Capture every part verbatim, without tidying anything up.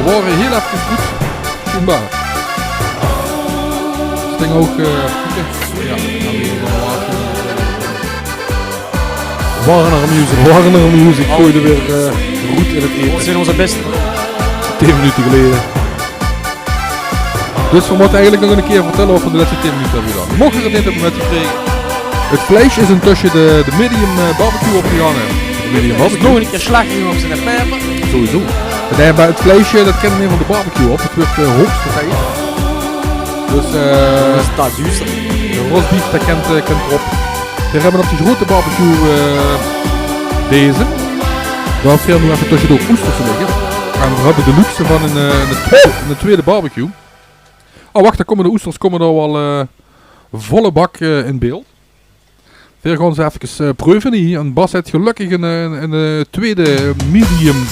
Waore hiel efkes good, sjienbaar. Sting ouch, eh, ja, Warner Music, Warner Music gooide weer, eh, roet in 't ete. Veer zeen ózze bèste. Tieën minute geleje. Dus veer mótte eigelik nog 'ne kier vertèlle wat veer de lèste tieën minute höbbe gedaon. Moch geer 't neet höbbe mitgekrege, 't vleis is intösje de, de medium, eh, barbecue opgegange. Medium barbecue. Nog 'ne kier slaag óm zien peper. Sowieso. Nae, mer 't vleis, eh, dat kint neet van de barbecue op. 't Weurt, eh, hoogste tied. Dus, eh, de roastbeef, dat kint, eh, kint d'rop. Veer höbbe op de groeate barbecue, eh, deze. Dao höbbe veer noe effe tösjedoor oesters ligke. En veer höbbe de luxe van 'n, eh, 'n twe-, 'n twiede barbecue. Oh, wach, dao kómme de oesters, kómme dao waal, eh, volle bak, eh, in beeld. Veer gaon ze efkes, eh, preuve hie. En Bas haet gelökkig 'n, eh, 'n, eh, twiede medium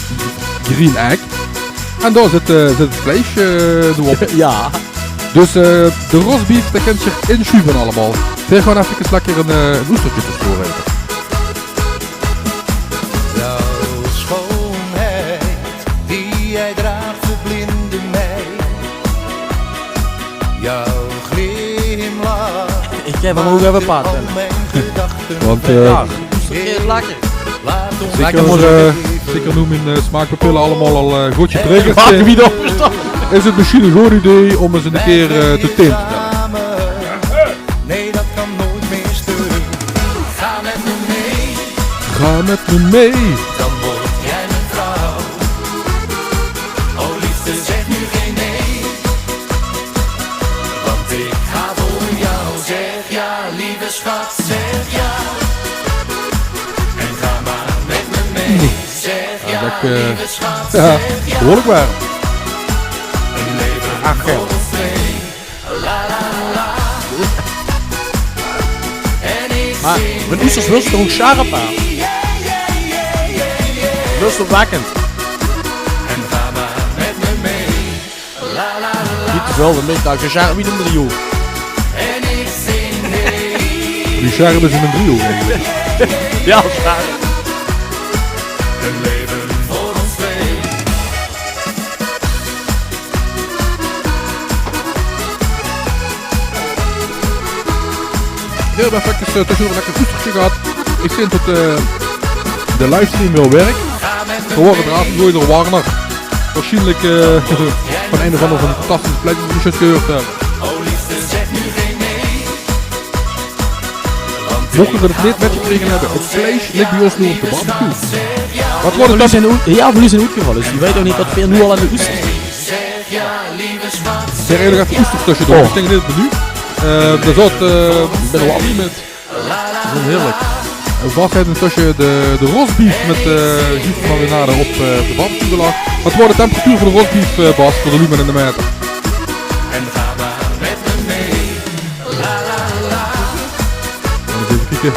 green egg. En dao zit, eh, zit 't vleis, eh, noe op. Ja. Dus, eh, de roastbeef, dat kint geer insjuve allemaol. Veer gaon efkes lekker 'n, eh, 'n oesterke tusjedoor aete. Jouw schoonheid, die jij draagt, verblindde mij. Jouw glimlach. Ich gaef 'm ouch effe 'n paar telle. Want, eh, ja, lekker, eh, zeker noe mien, eh, smaakpapille allemaol al, eh, good getriggerd zeen, is 't mesjiens 'n good idee óm ins 'ne kier, eh, de tieën te telle. Nee, dat kan nooit meer stuk. Ga met me mee. Ga met me mee. Dan word jij mijn vrouw. Oh liefde, zeg nu geen nee. Want ik ga voor jou. Zeg ja, lieve schat, zeg ja. En ga maar met me mee. Zeg ja, lieve schat, zeg ja. Behuurlik waor. Ach, geil. Mer van oesters wils se toch ouch sjerp, hè? Wils se wekkend? Neet te väöl, dan bin ich dao gesjerp wie 'ne driehook. Wie sjerp is 'ne driehook eigelik? Ja, sjerp. Veer höbbe efkes, eh, tösjedoor 'n lekker oesterke gehad. Ich zeen tot, eh, de livestream weer wirk. Veer waore d'raaf gegooid door Warner. Waarsjienlik, eh, van ein of anger van die fantastische plaetjes die veer zjus gehuurd höbbe. Mochte geer 't neet mitgekrege höbbe, 't vleis ligk bie ós noe op de barbecue. Wat waor 't? V'r zeen oet-, ja, v'r zeen oetgevalle, dus ich weit ouch neet wat veer noe al aan 't oesters zeen. Veer höbbe nog effe oesters tösjedoor. Oh. Ich dink dit 't menu. Eh, dao zaot, eh, ich bin waal blie mit. Zoe hierlik. Bas haet intösje de, de roastbeef mit, eh, zoete marinade op, eh, de barbecue gelag. Wat waor de temperatuur van de roastbeef, eh, Bas, veur de luuj in de mèter? Ins effe kieke.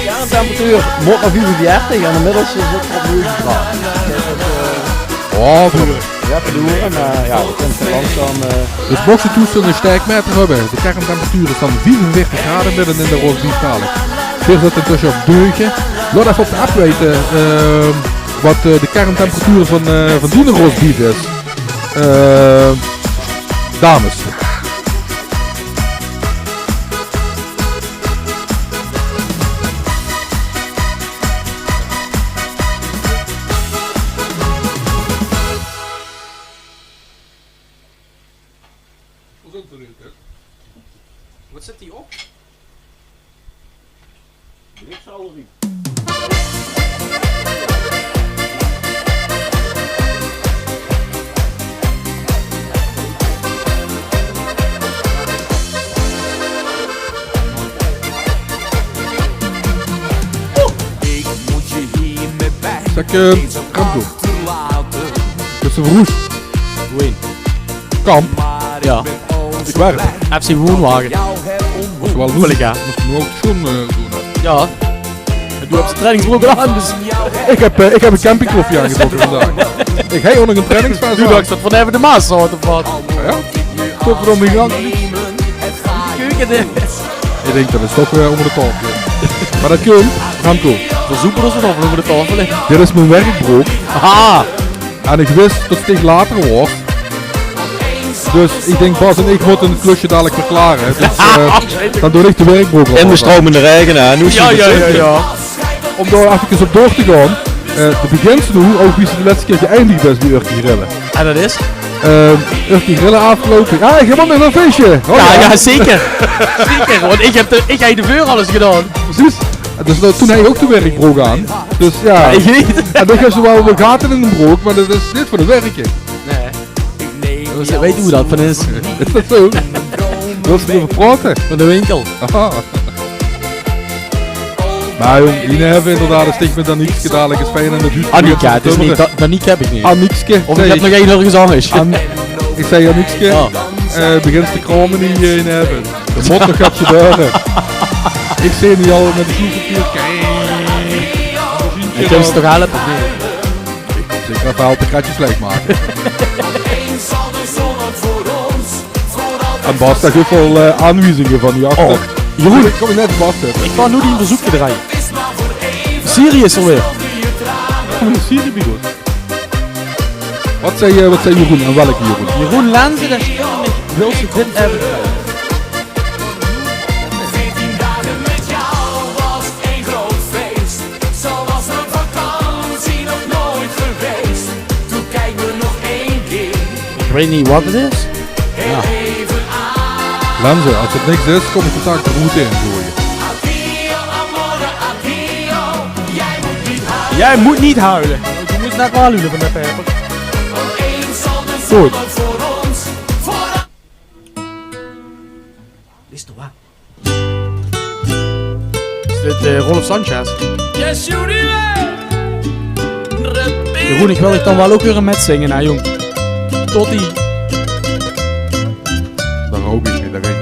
Ja, de temperatuur mót nao viefenveertig en inmiddels zit 't op nul graad. Oh, ja, te doon, mer ja, dat kump langzaam, eh. Dus mochte geer thoes 'ne staekmèter höbbe, de kerntemperatuur is dan viefenveertig grade midde in de roastbeef. Veer zitte intösje op deugje. Laot effe op de app weite, eh, wat, eh, de kerntemperatuur van, eh, van diene roastbeef is. Eh, dames. Wat zit die op? Zèk, eh, Remco. Bis se verhoesd? Woehin? Kamp. Ja. Ich werk. F C Woonwagen. Mós se waal doon. Wil ich, ja. Mós se noe ouch sjoon, eh, doon, hè. Ja. En doe höbs de trainingsbrook al aan, dus. Ich höb, eh, ich höb ein campingkoffie aangetrokke vandaag. Ich höb ouch nog ein trainingsvès aan. Doe dachs det v'r effe de Maas zote vatte. Ja? Godverdomme, die gank. Keuke, hè. Ich dink det is toch, eh, ónger de taofel. Mer det kump, Remco. V'r zoepe ós det op ónger de taofel, hè. Dit is mien werkbrook. Aha. En ich wis det Stig later waas. Dus ich dink, Bas en ich mótte 't klusje dalik verklare. Dus eh, dan doon ich de werkbrook al. In de stromende regen, hè. Noe zien we terug. Óm dao efkes op door te gaon. Eh, de beginste noe, ouch wie se de lètste kier geëindig bös bie Urke Grille. En det is? Eh, Urke Grille aafgeloupe. Jao, ich höb al weer ein feesje. Oh, jao, jao, zeker. Zeker, want ich höb de, ich höb de veur alles gedaon. Precies. En dus, eh, toen haw ich ouch de werkbrook aan. Dus jao. Ich neet. En dan höbs se waal de gate in de brook, mer det is neet veur 't werke. Nae. Nae. Weit geer wie det van is? Is det zo? Wils se d'reuver praote? Van de winkel. Aha. Mer jóng, hie höbbe v'r inderdaad ein stigma. Daniekske dalik is fijn aan de huut. Annieke, 't is neet Da-, Daniek höb ich neet. Anniekske. Of ich höb nog ein gezang is. An-, ich zag Anniekske. Oh. Eh, begins te kraome hie in Heaven. De mót nog get gebeure. Ich zeen die al mit de snoevertruur. Ich kan ze toch helpe? Zeker effe de kratjes leeg make. En Bas, dao guf al eh, aanwiezinge van die achter. Oh, Jeroen. Ich kóm net Bas höbbe. Ich gaon noe die verzeuk drejje. Siri is d'r weer. Siri, wie good. Wat zag, eh, wat zag Jeroen? En welke Jeroen? Jeroen Lenzen, dao stóng ich, wils se dit effe drejje? Veertien dagen met jou was één groot feest. Zo was een vakantie nog nooit geweest. Toen kijk me nog één keer. Ich weit neet wat 't is. Jao. Lenzen, es 't niks is, kóm ich vandaag de roet in goeaje. Adieu, amore, adieu. Jij moet niet huilen. Jij moet niet huilen. Doe mós net waal huule van de peper. Good. Is dit eh, Rolf Sanchez? Jeroen, ich wil dich dan waal ouch hure mitzinge, hè, jóng. Totie. Dao rook ich neet, dao gaon ich.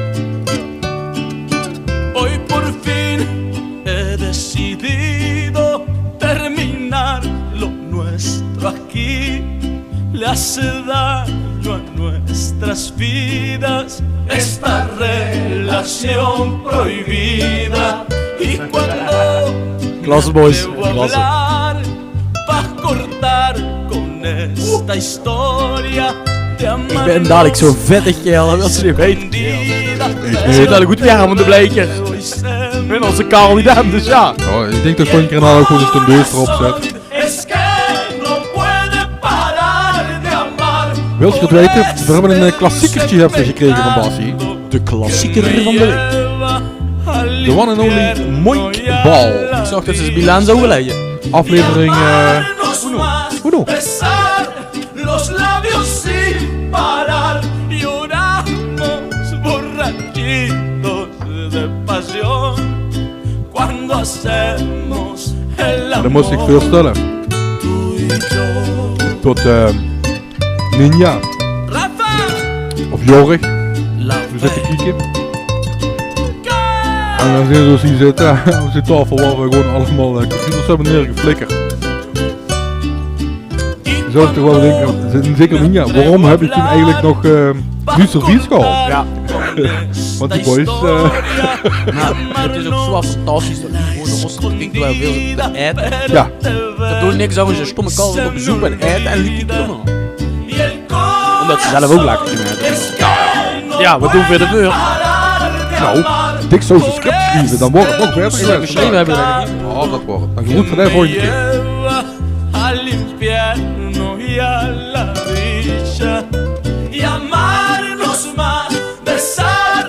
Hoy por fin he decidido terminar lo nuestro aquí. Le hace daño a nuestras vidas esta relación prohibida. Y cuando Klasse, boys. Klasse. Pa cortar con esta historia de amar. Ich bön dalik zoe'n vettig kaerel, det wils se neet weite. Ich zit al good weer aan de bleiker. Ich bön ózze Karl neet aan, dus jao. Oh, ich dink det ich gewoon ein keer ein half good de deus d'rop zèt. Wils se 't weite? Veer höbbe ein eh, klassiekertje höbbe v'r gekrege van Bassie. De klassieker van de week. The one and only Moink Bal. Ich zag det ze bie Lens zouwe ligke. Aflevering eh, Uno. Uno. Besar los labios sin parar, lloramos borrachitos de pasión cuando hacemos el amor. Det mós ich veurstelle. Tot eh, Ninja. Of Jorg. Veer zitte te kieke. En dan zeen v'r ós hie zitte, op die taofel wao v'r gewoon allemaol eh, computers höbbe neergeflikkerd. Zouws se toch waal dinke, zeker Ninja, waorom höb ich toen eigelik nog eh, neet zoeväöl gehaold? Jao. Want die boys eh, Mer 't is ouch zoe fantastisch det noe gewoon de Oosterse winkel wao väöl te aete. Jao. Det doon niks angers es stomme kalver op bezeuk en aete en lieke te doon. Ómdet ze zelf ouch lekker kinne aete. Jao, jao. Jao, waat doon veer d'rveur? Nou, dik zouws se ein script sjrieve, dan waor 't nog baeter gewaes. Sjrieve höbbe v'r det neet. Oh, det waor 't. Dan good veur de volgende kier. Al infierno y a la dicha y amarnos más, besar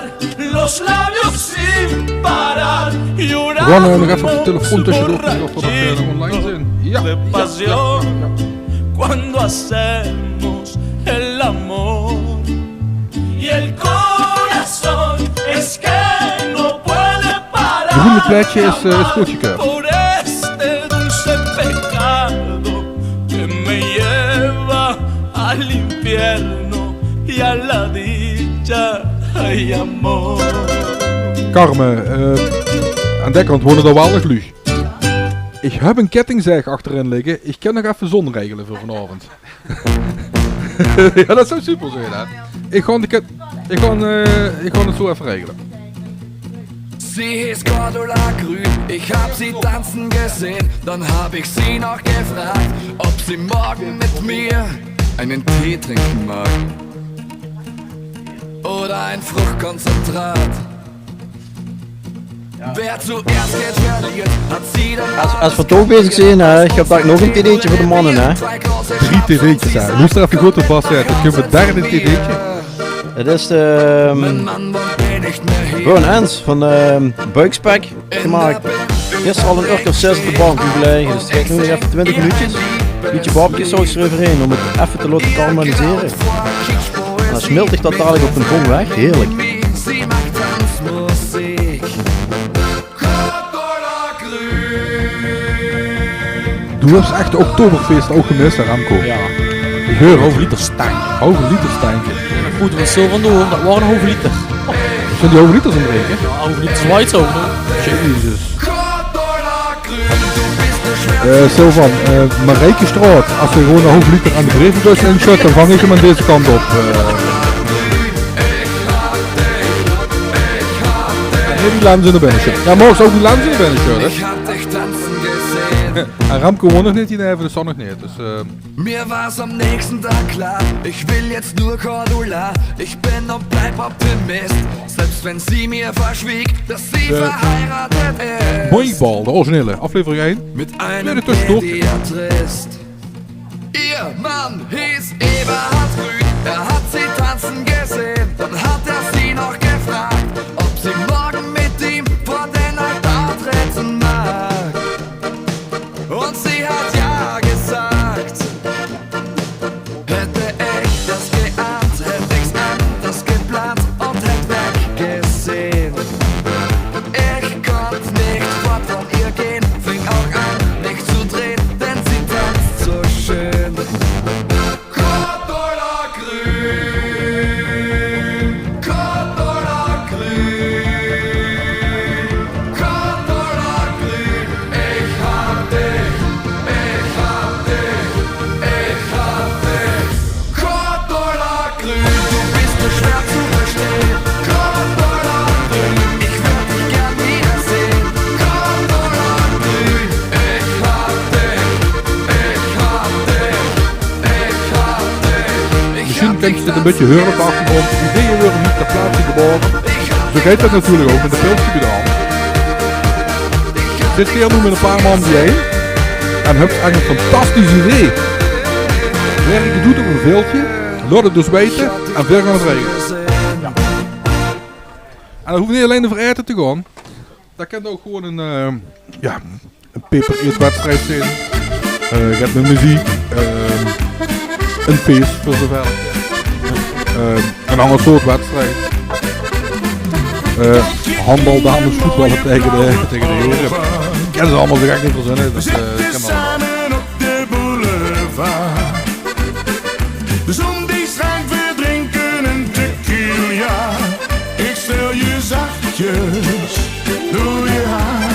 los labios sin parar. V'r gaon eh, nog effe op de telefoon tösjedoor kieke of v'r nog eh, online zeen. Jao, jao, jao, jao. Cuando hacemos el amor y el corazón es que no puede parar. Jeroen, 't plaetje is eh, is goodgekeurd. Por este dulce pecado que me lleva al infierno y a la dicha hay amor. Carmen, eh, aan de kant wone d'r waal nog luuj. Ich höb ein kettingzaeg achterin ligke. Ich kin nog effe zon regele veur vanaovend. Jao, det zouw super zeen, hè? Ich gaon de ket-, ich gaon eh, ich gaon 't zoe effe regele. Sie heeß Cordula Grün, ich hab sie tanzen gesehen. Dann hab ich sie noch gefragt, ob sie morgen mit mir einen Tee trinken mag. Oder ein Fruchtkonzentrat. Wer zuerst geht, verliert, hat sie dann. Es, es v'r toch bezig zeen, hè, ich höb dao nog e td'tje veur de manne, hè. Drie td'tjes, hè. Loester effe good, Bas, hè. Dat kump 't derde td'tje. 't Is de, ehm, Björn Ens van, ehm, Buikspek gemaak. Gister al 'n uurke of zes op de bank gelege, dus 't geit noe nog effe twintig minuutjes. Bietje babkes saus d'r euverhaer óm 't effe te laote karamellisere. Dan smilt ich dat dalik op de tong weg. Heerlik. Doe höbs ech 't Oktoberfeest ouch gemis, hè, Remco? Jao. Ich heur 't. Halve liter stank. Halve liter stank. Good, wat zölle v'r doon? Dat waor 'n halve liter. Zeen die halve liters in Breke? Jao, halve liter zwaait zo, hè? Jezus. Eh, Sylvan, eh, Marijkestraot. Es se gewoon 'n halve liter in de brievenbus insjöds, dan vang ich 'm aan deze kant op. Eh. En hie die lens nao binne sjödde. Jao, morges ouch die lens nao binne sjödde, hè? En Remco woont nog neet hie neve, de steit nog neet. Dus, eh, Mir war's am nächsten Tag klar, ich will jetzt nur Cordula. Ich bin und bleib Optimist, selbst wenn sie mir verschwieg, dass sie verheiratet ist. Mooi bal, de originele, aflevering ein. Mit einem Mediatrist. Ihr Mann hieß Eberhard Grün, er hat sie tanzen gesehen, dann hat er sie noch gefragt, ob sie morgen mit ihm vor den Altar treten mag. Und sie hat ja gesagt. Hätte ich das geahnt, hätt ich's anders geplant und hätt weggesehen. Ich konnt nicht fort von ihr gehen, fing auch an, mich zu drehen, denn sie tanzt so schön. Cordula Grün, Cordula Grün, Cordula Grün, ich hab dich, ich hab dich, ich hab dich. Cordula Grün, du bist nur schwer zu verstehen. Cordula Grün, ich würd dich gern wiedersehen. Cordula Grün, ich hab dich, ich hab dich. Mesjiens kins se 't e bietje heure op de achtergróndj. Die ideeë waere neet ter plaatse gebaore. Zo geit dat natuurlik ouch in de filmstudio. Zits se hie noe mit e paar man biejein en höbs eigelik e fantastisch idee. Werk 't oet op e veldje, laot 't ós weite en veer gaon 't regele. En dat hoof neet allein euver aete te gaon. Dat kan ouch gewoon 'n, eh, jao, 'n peper-eetwedstrijd zeen. Eh, get mit meziek, eh, 'n fees, veur zoeväöl. Eh, 'n anger soort wedstrijd. Eh, handbal, dames, voetballe taenge de, taenge de here. Kin ze allemaol zo gek neet verzinne, dat, eh, kan allemaol. De zon die schijnt, we drinken een tequila. Ik stel je zachtjes door je haar.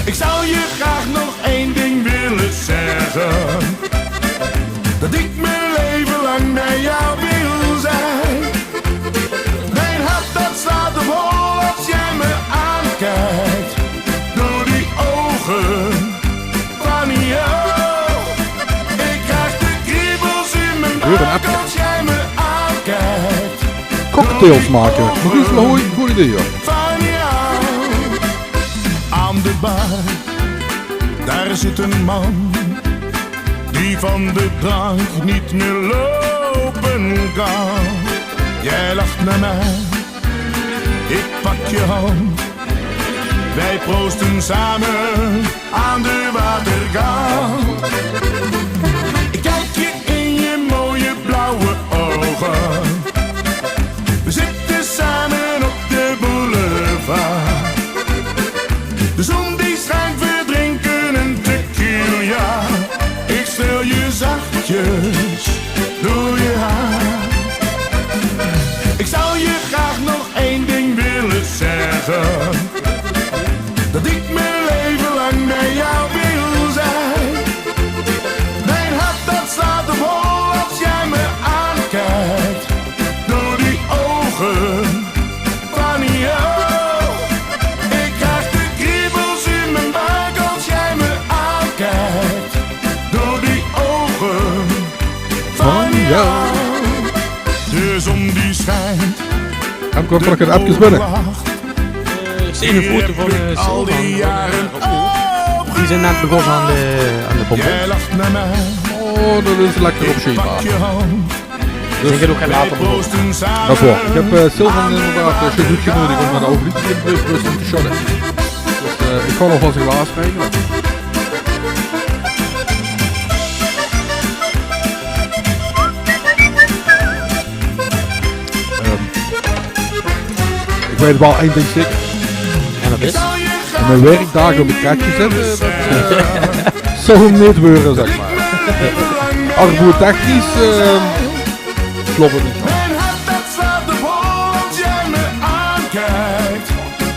Ik zou je graag nog één ding willen zeggen. Dat ik mijn leven lang bij jou wil zijn. Mijn hart dat slaat op hol als jij me aankijkt. Door die ogen van jou. Ik krijg de kriebels in mijn buik als jij me aankijkt. Cocktails make. Maurice Lehoy, good idee, joh. Van jou. Aan de bar, daar zit een man die van de drank niet meer lopen kan. Jij lacht naar mij, ik pak je hand. Wij proosten samen aan de waterkant. Ik kijk je in je mooie blauwe ogen. We zitten samen op de boulevard. De zon die schijnt, we drinken een tequila. Ik streel je zachtjes door je haar. Ik zou je graag nog één ding willen zeggen. Dat ik mijn leven lang bij jou wil zijn. Mijn Remco, vlug get appkes binne. Eh, ich zeen ein foto van, eh, Sylvan, eh, Raoul. Die zeen net begós aan de, aan de bonbons. Oh, det is lekker op schema. Die zeen ouch later begós. Det is waor. Ich höb, eh, Sylvan inderdaad, eh, zoe good geneudig óm mit de ouge liedjes in de brievenbus te sjadde. Dus, eh, ich gaon nog waal ins ein glaas regele. Ehm, ich weit waal ein dink zeker. En det is? Mien werkdaag op de kretsje zitte, det, eh, zów 'm neet waere, zèk mer. Arboetechnisch, ehm, klop 't neet.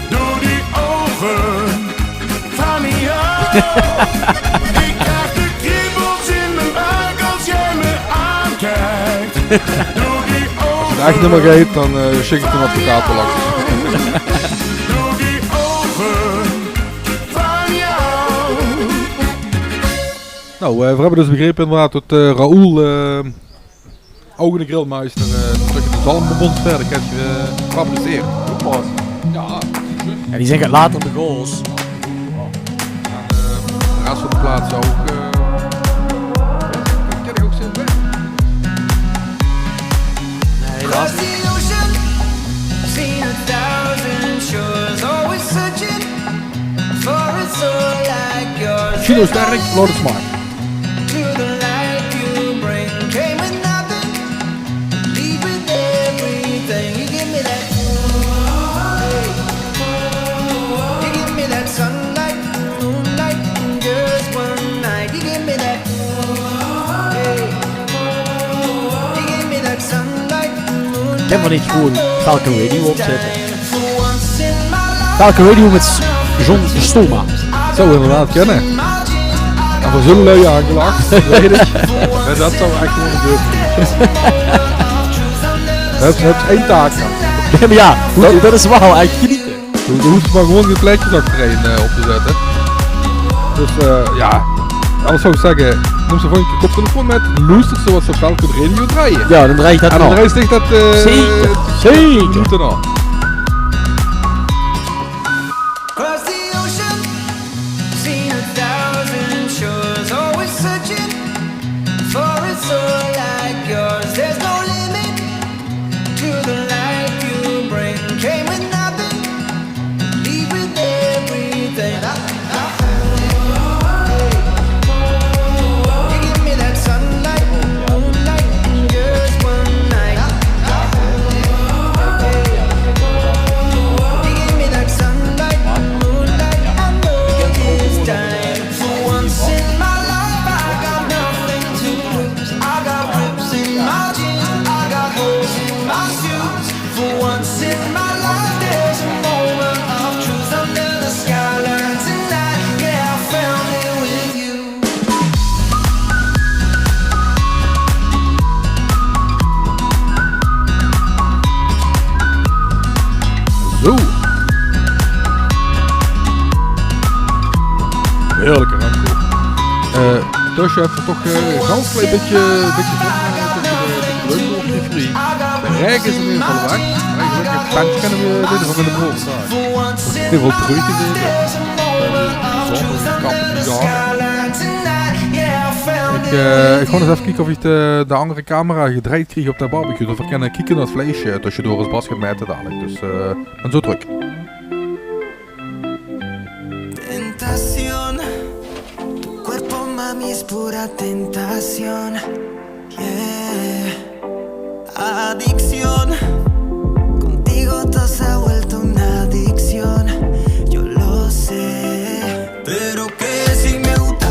Door die ouge van jou. Ich krieg de kriebels in mien buik es doe mich aankieks. Door die ouge. Es 't ech neet mee geit, dan, eh, sjik ich 'm op de kaart langs. Door die ouge van jou. Nou, eh, veer höbbe dus begrepe inderdaad det, eh, Raoul, eh, ouch 'ne grillmeister, eh, trök in de zalmbonbonsfeer, det höb ich, eh, gefabriceerd. Jao, zjus. En die zeen later begós. En, eh, de res van de plaats ouch, eh, kin ich ouch zeen. Nae, helaas neet. Gino Sterk, Lotus Mark. Kènne v'r neet gewoen Falcon Radio opzètte? Falcon Radio mit S-, John Stolma. Zów inderdaad kènne. En v'r zölle lui aangelach, weit ich. Mer det zów ech gewoen gebäöre. Höbs, höbs ein taak. Jao, mer jao, det, det is waal ech geniete. Doe, doe hoofs mer gewoen die plaetjes achterein, eh, op te zètte. Dus, eh, jao. Angers zów ich zègke, num ze gewoon 'ne koptelefoon mit, loester ze waat ze op Falcon Radio drejje. Jao, dan drejt det. En dan drejt zich det, eh, zeker, zeker. Minute aan. Zo. Heerlike Remco. Eh, Tusje höbs se toch, eh, e gans klein bietje, bietje zon, eh, tösse de, tösse de bäöm door, Jeffrey. De raeg is in eder geval weg. Mer gelökkig, tentje kènne v'r in eder geval in de boom staon. Hiel väöl broeie gezete. Zon, kap, jao. Ich, eh, ich gaon ins effe kieke of ich de, de anger camera gedrejd krieg op de barbecue. Det v'r kinne kieke nao 't vleis, eh, tösjedoor es Bas geit maete dalik. Dus, eh, en zo trök. Tentación, tu cuerpo, mami, es pura tentación. Yeah. Adicción, contigo todo se ha vuelto una adicción. Yo lo sé. Pero que si me gusta,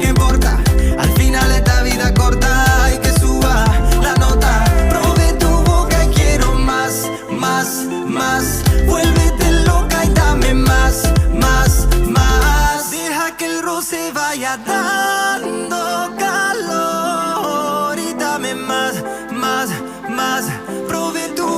¿qué importa? Al final esta vida corta, hay que suba la nota. Probé tu boca y quiero más, más, más. Vuélvete loca y dame más, más, más. Deja que el roce vaya dando calor y dame más, más, más. Probé tu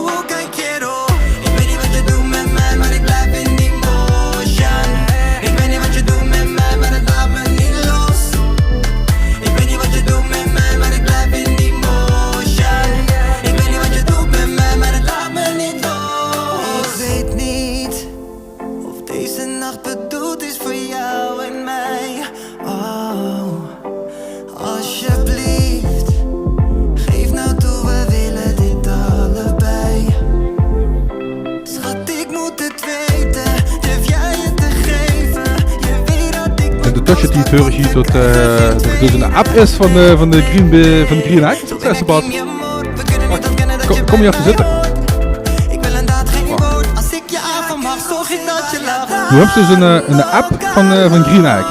Dutch die teurig hiej tot, eh, tot d'r dus 'n app is van de, van de Green Be-, van de Green Egg. Zègk 's, Bart. Wach, kóm, kóm hiej effe zitte. Noe höbs se dus 'n, eh, 'n app van, eh, van Green Egg.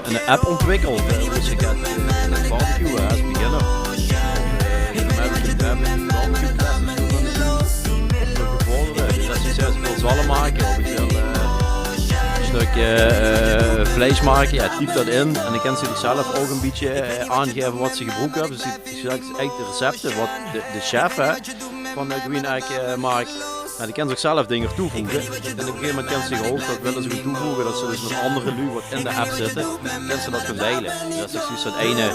'n, 'n app ontwikkeld, eh, wis ich 't. Mit barbecue, hè, es beginner. Mit 'n app, barbecue, barbecue, barbecue, barbecue. Gevorderde, dus es se zègks, ich wil zwalm make, of ich wil, eh, 'n stökske, eh, vleis make, jao, typ dat in. En dan kins se dich zelf ouch 'n bietje, eh, aangaeve wat se gebroek höbs. Dus ich, ich zègk, ech de recepte, wat de, de chef, hè, van, eh, Green Egg, eh, maak. Jao, die kins se ouch zelf dinger toevoege. En op e gegeve moment kins se ouch, dat wille ze gaon toevoege, dat se dus mit anger luuj wat in de app zitte, kins se dat gaon deile. Dus es se zuus dat eine,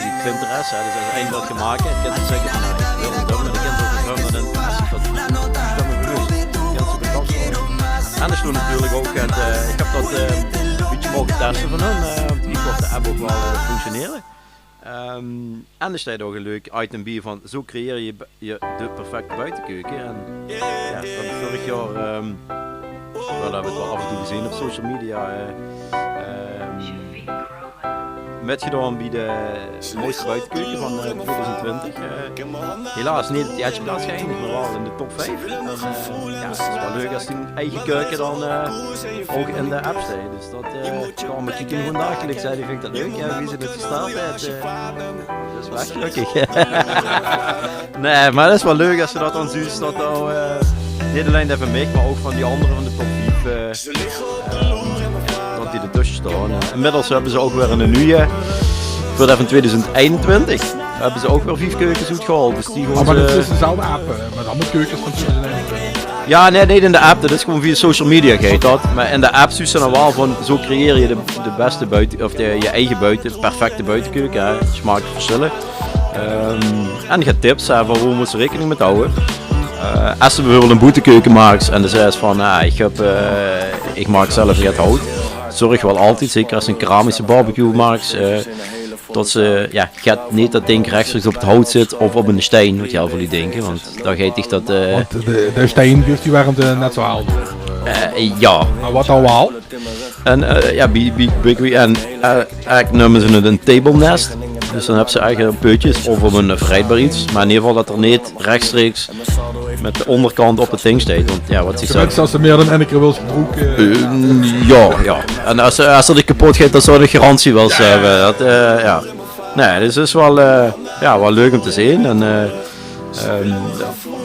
die Pinterest, hè, dus es eine wat gemaak haet, kins se zègke van, jao, ich wil dat, mer dan kins se ouch gewoon dat in, es se dat, dat is gewoon bewust. Kins se dat opsjrieve. En d'r steit natuurlik ouch 't, eh, ich höb dat, eh, e bietje moge teste van hun, eh, óm te kieke of de app ouch waal, eh, functioneert. Ehm, en d'r steit ouch 'n leuk item bie van: zo creëer je be-, je de perfecte buitenkeuken. En jao, dat höb ich veurig jaor, ehm, waal, höbbe v'r 't waal aaf en toe gezeen op social media, eh, ehm, mitgedaon bie de mooiste buitenkeuken van, eh, twieëdoezend twintig. Eh, helaas neet op de eerste plaats geëindig, mer waal in de top vief. En, eh, jao, 't is waal leuk es dien eige keuke dan, eh, ouch in de app steit. Dus dat, eh, kóm ich hie gewoon dagelijks, hè. Ich vinj dat leuk, jao, wie se dit gestart höbs, eh, dat is waal gelökkig. Nae, mer dat is waal leuk es se dat dan zuus, dat ouch, eh, neet allein dae van mich, mer ouch van die anger van de top vief, eh, eh, dat die d'r tösse staon. En inmiddels höbbe ze ouch weer 'n nuuje, veur dae van twieëdoezend einentwintig. Höbbe ze ouch weer vief keukes oetgehaold. Dus die gaon ze... Ah, mer dat is dezelfde app, eh, mer dan mit keukes van twieëdoezend einentwintig. Jao, nae, neet in de app. Dat is gewoon via social media geit dat. Mer in de app zuus se dan waal van: zo creëer je de, de beste buite-, of de, je eige buite-, perfecte buitenkeuken, hè. Smaak verschille. Ehm, en get tips, hè, van wo mós se raekening mit hawwe. Eh, es se bieveurbeeld 'n boetekeuke maaks en de zègks van: "Ah, ich höb, eh, ich maak zelf get hout." Zörg waal altied, zeker es se 'n keramische barbecue maaks, eh, dat se, jao, get neet dat dink rechtstreeks op 't hout zits of op 'ne stein, wat hiel väöl luuj dinke, want dan geit dich dat, eh... Want de, de stein geuf die wermte net zo hael door. Eh, jao. Mer wat dan waal? En, eh, jao, bie, bie, bie, bie, en, eh, eigelik neume ze 't 'n table nest. Dus dan höbs se eigelik pötjes of op 'n verrietbaar iets. Mer in eder geval dat 'r neet rechtstreeks mit de óngerkant op 't dink steit. Want jao, wat zègk ich zelf? Tenminste, es se mier dan eine kier wils gebroeke. Eh, jao, jao. En es, es 'r dich kepot geit, dat se 'n garantie wils höbbe. Dat, eh, jao. Nae, dus 't is waal, eh, jao, waal leuk óm te zeen. En, eh, ehm,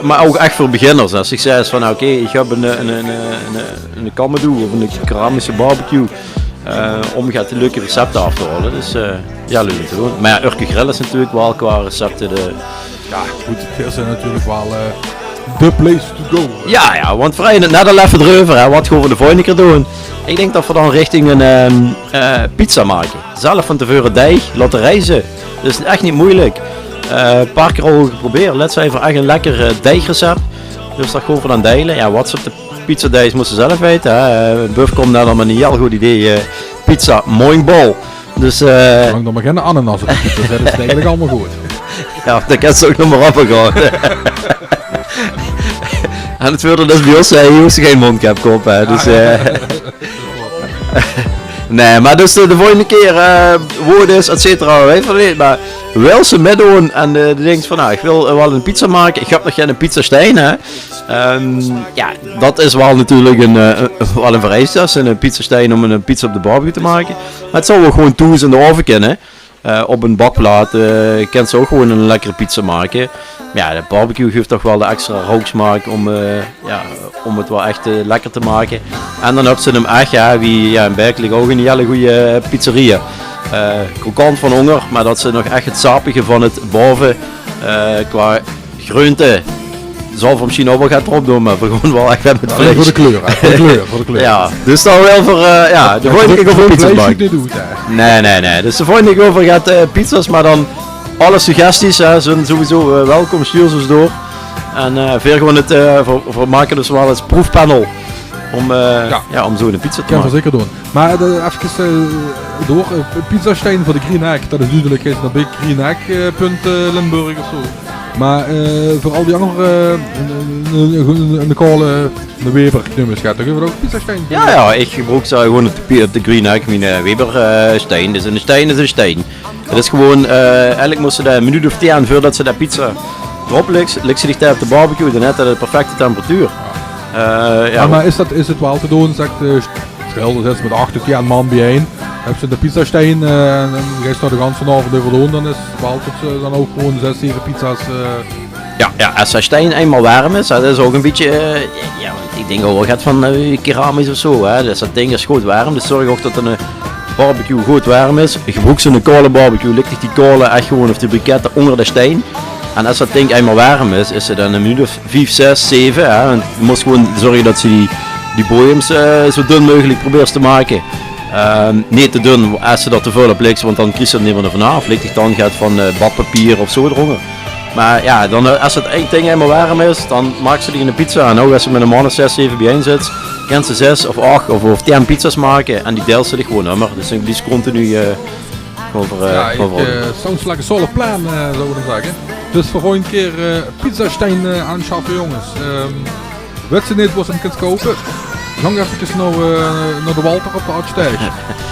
mer ouch ech veur beginners. Es ich zègk van: "Oké, ich höb 'n, 'n, 'n, 'n, 'n kammedoe of 'n keramische barbecue, eh, óm get leuke recepte aaf te haole." Dus, eh, jao, leuk óm te doon. Mer jao, Urke Grill is natuurlik waal qua recepte de... Jao, good, 't is natuurlik waal, eh, the place to go. Jao, jao, want v'r hadde 't net al effe d'reuver, hè. Wat gaon v'r de volgende kier doon? Ich dink dat v'r dan richting 'n, ehm, eh, pizza make. Zelf van te veure deig laote rieze. Dat is ech neet meujelik. Eh, e paar kier al geprobeerd. Lèts höbbe v'r ech 'n lekker, eh, deigrecept. Dus dat gaon v'r dan deile. Jao, wat se op de pizza deis, mós se zelf weite, hè. Eh, Buff kump dao dan mit 'n hiel good idee, eh, pizza mooinbal. Dus, eh, zoelang d'r mer gein ananas op de pizza zit, is 't eigelik allemaol good. Jao, dan kins se ouch nog mer opgaon. En 't veurdeil is bie ós, eh, hie hoofs se gein mondkapke op, hè. Dus, eh, nae, mer dus, eh, de volgende kier, eh, wo 't is, et cetera, weit v'r neet. Mer wils se mitdoon en, eh, de dinks van: "Nou, ich wil, eh, waal 'n pizza make. Ich höb nog geine pizzastein, hè." Ehm, jao, dat is waal natuurlik 'n, eh, waal 'n vereiste, es se 'n pizzastein óm 'n pizza op de barbecue te make. Mer 't zou ouch gewoon thoes in de ove kinne. Eh, op 'n bakplaat, eh, kins se ouch gewoon 'n lekkere pizza make. Jao, de barbecue geuf toch waal de extra rouksmaak óm, eh, jao, óm 't waal ech, eh, lekker te make. En dan höbs se 'm ech, jao, wie, jao, in Berkeley ouch 'n hiel gooj pizzeria. Eh, krokant van ónger, mer dat se nog ech 't sapige van 't bove, eh, qua greunte, zal v'r mesjien ouch waal get d'rop doon, mer v'r gaon waal ech mit vleis. Veur de kleur, hè, veur de kleur, veur de kleur. Jao, dus dan waal veur, eh, jao, de volgende kier gaon v'r pizza's make. Nae, nae, nae. Dus de volgende kier gaon v'r get, eh, pizza's, mer dan alle suggesties, hè, zeen sowieso, eh, welkom, stuur ze ós door. En, eh, veer gaon 't, eh, v'r, v'r make dus waal 't proefpanel óm, eh, jao, óm zoe'n pizza te make. Kinne v'r zeker doon. Mer, eh, efkes, eh, door, eh, pizzastein veur de Green Egg, dat is dudelik, is dat bie Green Egg, eh, punt, eh, Limburg of zoe. Meh, eh, veur al die anger, eh, 'n, 'n, 'n, 'n kaole, 'ne Weber, ich neum ins get, dao geit ouch 'ne pizzastein. Jao, jao, ich gebroek ze gewoen op de pi-, op de Green Egg, mien, eh, Weber, eh, stein. Dus 'ne stein is 'ne stein. 't Is gewoen, eh, eigelik mós ze dao 'n minuut of tien veurdet ze de pizza d'rop lèks, lèks ze dich dao op de barbecue, dan haet 't de perfecte temperatuur. Eh, jao. Meh, meh is det, is 't waal te doon, zèk, eh, stèl, dao zits te mèt ach tot tien man biejein. Höbs te de pizzastein, eh, en dan geis te dao de ganse aovend euver doon, dan is 't waal tot ze dan ouch gewoen zès, zeve pizza's, eh. Jao, jao, es de stein einmaol werm is, hè, det is ouch e bietje, eh, jao, ich dink ouch waal get van, eh, keramisch of zo, hè. Dus det ding is good werm, dus zörg ouch det de, eh, barbecue good werm is. Gebroek ze 'ne kaole barbecue, lèk dich die kaole ech gewoen, of die brikette, ónger de stein. En es det ding einmaol werm is, is 't dan 'n minuut of vief, zès, zeve, hè, want de mós gewoen zörge det ze die, die bojems, eh, zo dun meugelik probeers te make. Ehm, neet te dun, es ze det te väöl op lèks, want dan kriegs te 't neet mie d'rvanaaf. Lèk dich dan get van, eh, badpapier of zo d'rónger. Meh jao, dan, eh, es 't ding einmaol werm is, dan maaks te dich 'n pizza. En ouch es te mèt 'n man of zès, zeve biejein zits, kins te zès of ach of, of tien pizza's make en die deils te dich gewoen ummer. Dus die is continu, eh, Gewoon veur, eh, jao, ich, eh, sounds like a solid plan, eh, zouwe v'r dan zègke. Dus veur volgende kier, eh, pizzastein, eh, aanschaffe, jónges. Ehm, wèts te neet wo se 'm kins koupe? Gank effe nao, eh, nao de Walter op de Aardsteig.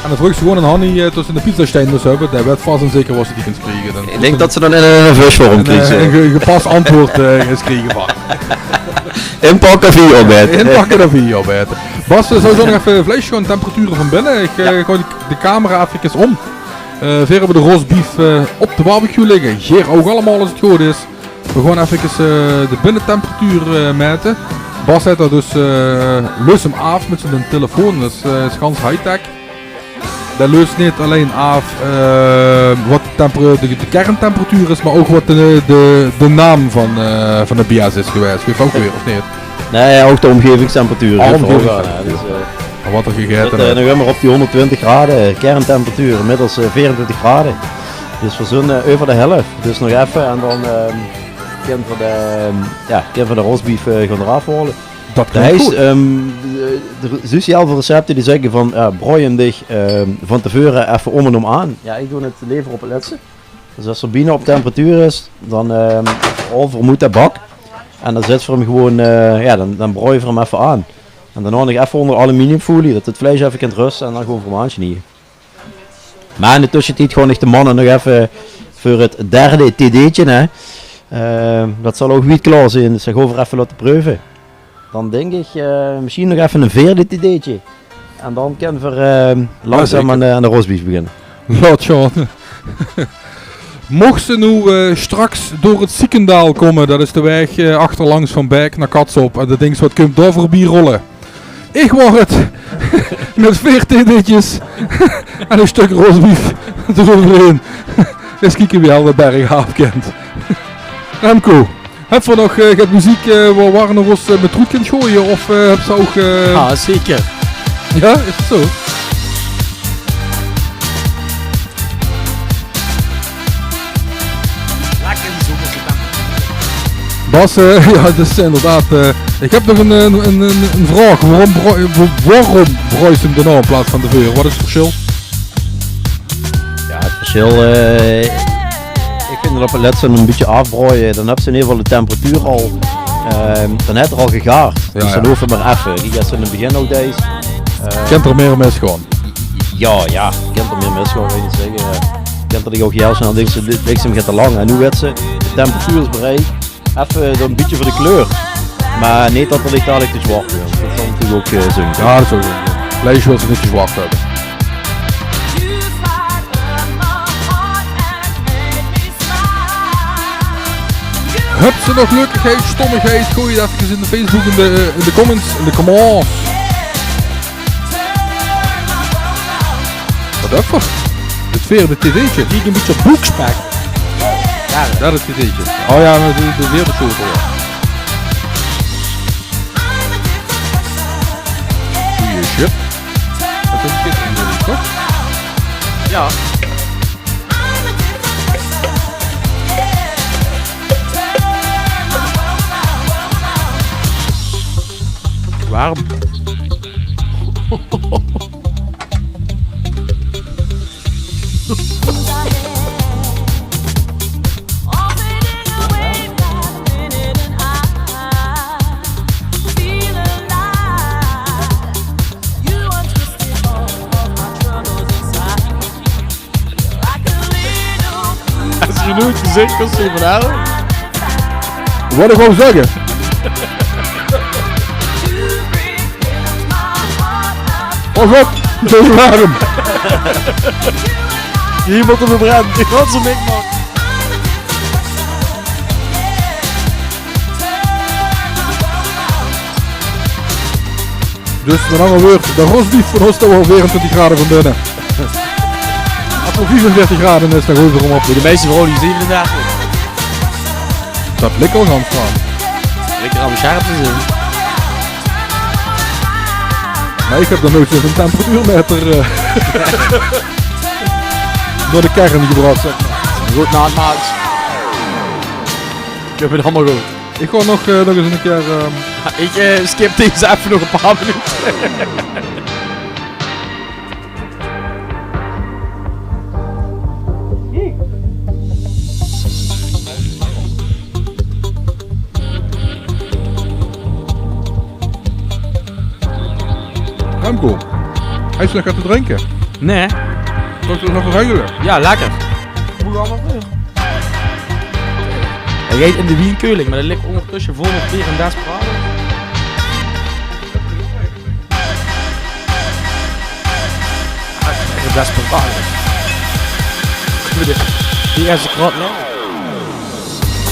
En dan vreugs te gewoen aan Hanny, eh, of ze 'ne pizzastein mós höbbe. Dae wèt vas en zeker wo se die kins kriege. Dan ich dink det ze dan in 'n, in 'n vösvorm kriege. Eh, 'n ge-, gepas antjwaord, eh, kins kriege van. Inpakke of hie opaete. Inpakke of hie opaete. Bas, eh, zouws te nog effe vleis gaon temperature van binne? Ich, eh, jao, goej de, de camera effe óm. Eh, veer höbbe de roastbeef, eh, op de barbecue ligke. Geer ouch allemaol es 't good is. Veer gaon effe, eh, de binnetemperatuur, eh, maete. Bas haet dao dus, eh, leus 'm aaf mèt zien telefoon. Det is, eh, is gans high-tech. Dae leus neet allein aaf, eh, waat de temper-, de, de kerntemperatuur is, meh ouch waat de, de, de naam van, eh, van de B S is gewaes. Geef ouch weer, of neet? Nae, ouch de ómgevingstemperatuur. Ah, ómgevingstemperatuur. Jao, dus, eh, en waat d'r gegaete, eh, nog ummer op die hóngerdtwintig grade, kerntemperatuur, inmiddels, eh, veerentwintig grade. Dus veer zeen, eh, euver de hèlf. Dus nog effe en dan, ehm, kinne veer de, ehm, jao, kinne veer de roastbeef, eh, gaon d'raaf haole. Det klink good. Ehm, eh, d'r zuus hiel väöl recepte die zègke van, jao, broei 'm dich, ehm, van te veure effe óm en óm aan. Jao, ich doon 't leever op 't lètste. Dus es 'r bienao op temperatuur is, dan, ehm, haole v'r 'm oet de bak. En dan zètte v'r 'm gewoen, eh, jao, dan, dan broeie v'r 'm effe aan. En daonao nog effe ónger aluminiumfolie, det 't vleis effe kint ruste en dan gewoen v'r 'm aansnieje. Meh in de tössetied gaon ich de manne nog effe veur 't derde T D'tje, hè. Eh, det zal ouch wied klaor zeen, dus det gaon v'r effe laote preuve. Dan dink ich, eh, mesjiens nog effe e veerde T D'tje. En dan kinne v'r, eh, langzaam aan de, aan de roastbeef beginne. Laot, Sjoen. Mochs te noe, eh, straks door 't Ziekendaal kómme, det is de waeg, eh, achterlangs van Baek nao Katsop, en de dinks: waat kump dao veurbie rolle? Ich waor 't. Mèt veer T D'tjes en e stök roastbeef d'reuverhaer. Ins kieke wie hel de berg aaf kint. Remco, höbs te nog, eh, get meziek, eh, wo, wo v'r nog ins, eh, mèt roet kinne goeie? Of, eh, höbs te ouch, eh... Jao, zeker. Jao, is 't zo? Bas, eh, jao, det is inderdaad, eh, ich höb nog ein, ein, ein, ein vraog. Waorom broi-, wa-, waorom broeis te 'm daonao in plaats van te veure? Waat is 't versjil? Jao, 't versjil, eh, ich vinj det op 't lètste ein bietje aafbroeie, dan höbs te in eder geval de temperatuur al, ehm, dan haet 'r al gegaard. Jao, dus dan hoof 'r mer effe. Kiek, es te in 't begin ouch deis, eh, kint 'r mier misgaon. Jao, jao, kint 'r mier misgaon, wèl ich zègke. Eh, kint 'r dich ouch hiel snel dinke, dit, dit is 'm get te lang. En noe wèts te, de temperatuur is bereik. Effe ein bietje veur de kleur. Mer neet det 'r dich dalik te zwart wuuert. Det zal natuurlik ouch, eh, zunke. Jao, det is ouch zo. Vleis wils te neet te zwart höbbe. Höbs te nog leukigheid, stommigheid? Gooi 't effe in de Facebook, in de, eh, in de comments, in de comments. Waat höbbe v'r? 't Veerde T D'tje. Kiek, ein bietje boekspek. Jao, det T D'tje. Oh jao, mer de, de veerde soort, jao. Goeie shit. Det is ein shit, toch? Jao. Warm. Noeit gezeen, Constantijn van Hel. Wat ich wou zègke. Pas op, de alarm. Hie mótte v'r brande. Ich had ze mitgemaak. Dus mit anger wäörd, de roastbeef van ós, dao waor veerentwintig grade van binne. Es 't viefenveertig grade is, dan goeie v'r 'm op. De meiste vrouwe die zevenendertig. Dat lik al gans gaon. Lekker aan de sjerp te zeen. Mer ich höb nog noeit zoe'n temperatuurmeter, eh, nao de kern gebrach, zèk mer. Good, naat, maat. Ich höb 't allemaol good. Ich gaon nog, eh, nog ins ein kier, ehm, Ich, eh, skip deze effe nog ein paar minute. Remco, höbs se nog get te drinke? Nae. Zal ich 't nog effe regele? Jao, lekker. Mót allemaol weer. Hae geit in de wienkeuling, mer det lik óngertösse vol mit beer en Desperados. Desperados. Die ierste krat, nae.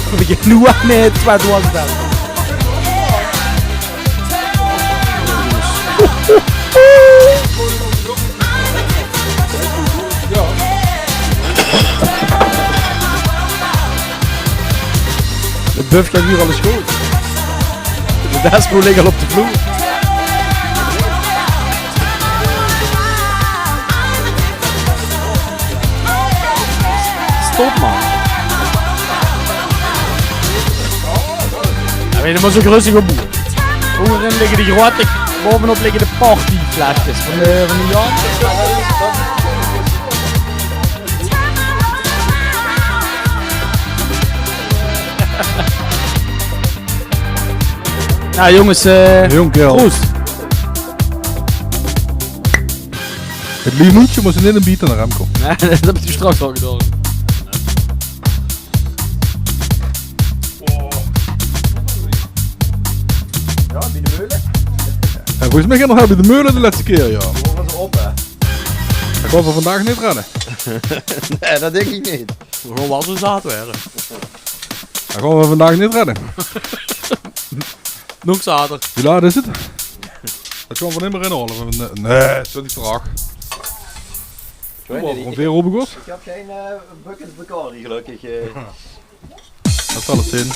V'r beginne noe aan mit twieë doze Desperados. De buf geit hie alles good. De Despo ligk al op de vloer. Stop, man. Jao, mer det mót ich gerös op boe. Óngerin ligke de grote, baovenop ligke de partyflesjes van de, van de Jan. Nou, jónges, eh, proost. 't Limoentje mós se neet aanbiete aan Remco. Nae, det höb ich straks al gedaon. Jao, bie de meule? Jao, volges mich nog bie de meule de lètste kier, jao. Det gaon v'r vandaag neet redde. Nae, det dink ich neet. V'r gaon waal zoe zaat waere. Det gaon v'r vandaag neet redde. Nog zater. Wie laat is 't? Det gaon v'r neet mie inhaole. Nae, twintig veur ach. Ich höb gein, eh, bucket Bacardi, gelökkig, eh. Det zal 't zeen.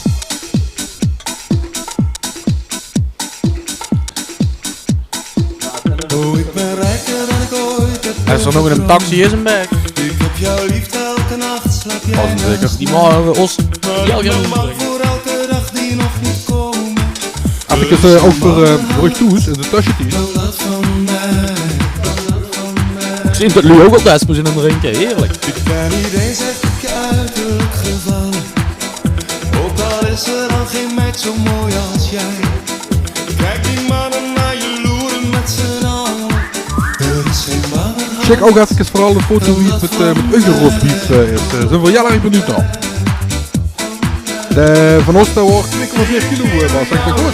Hae is d'r nog in ein taxi, is 'm back. Vast en zeker. Die moge ós, jao, jao. Efkes, eh, ouch veur, eh, veur uch thoes in de tössetied. Ich zeen det luuj ouch al Despo's zeen aan 't drinke. Heerlik. Ook al is er dan geen meid zo mooi als jij. Kijk die mannen naar je loeren met z'n allen. Er is geen banger. Check ouch efkes veural de foto wie 't mit, eh, mit uche roastbeef, eh, is. Eh, zeen v'r hiel erg benuujd nao. De Van Oster waor twee komma veer kilo, eh, waor, zèk ich det good?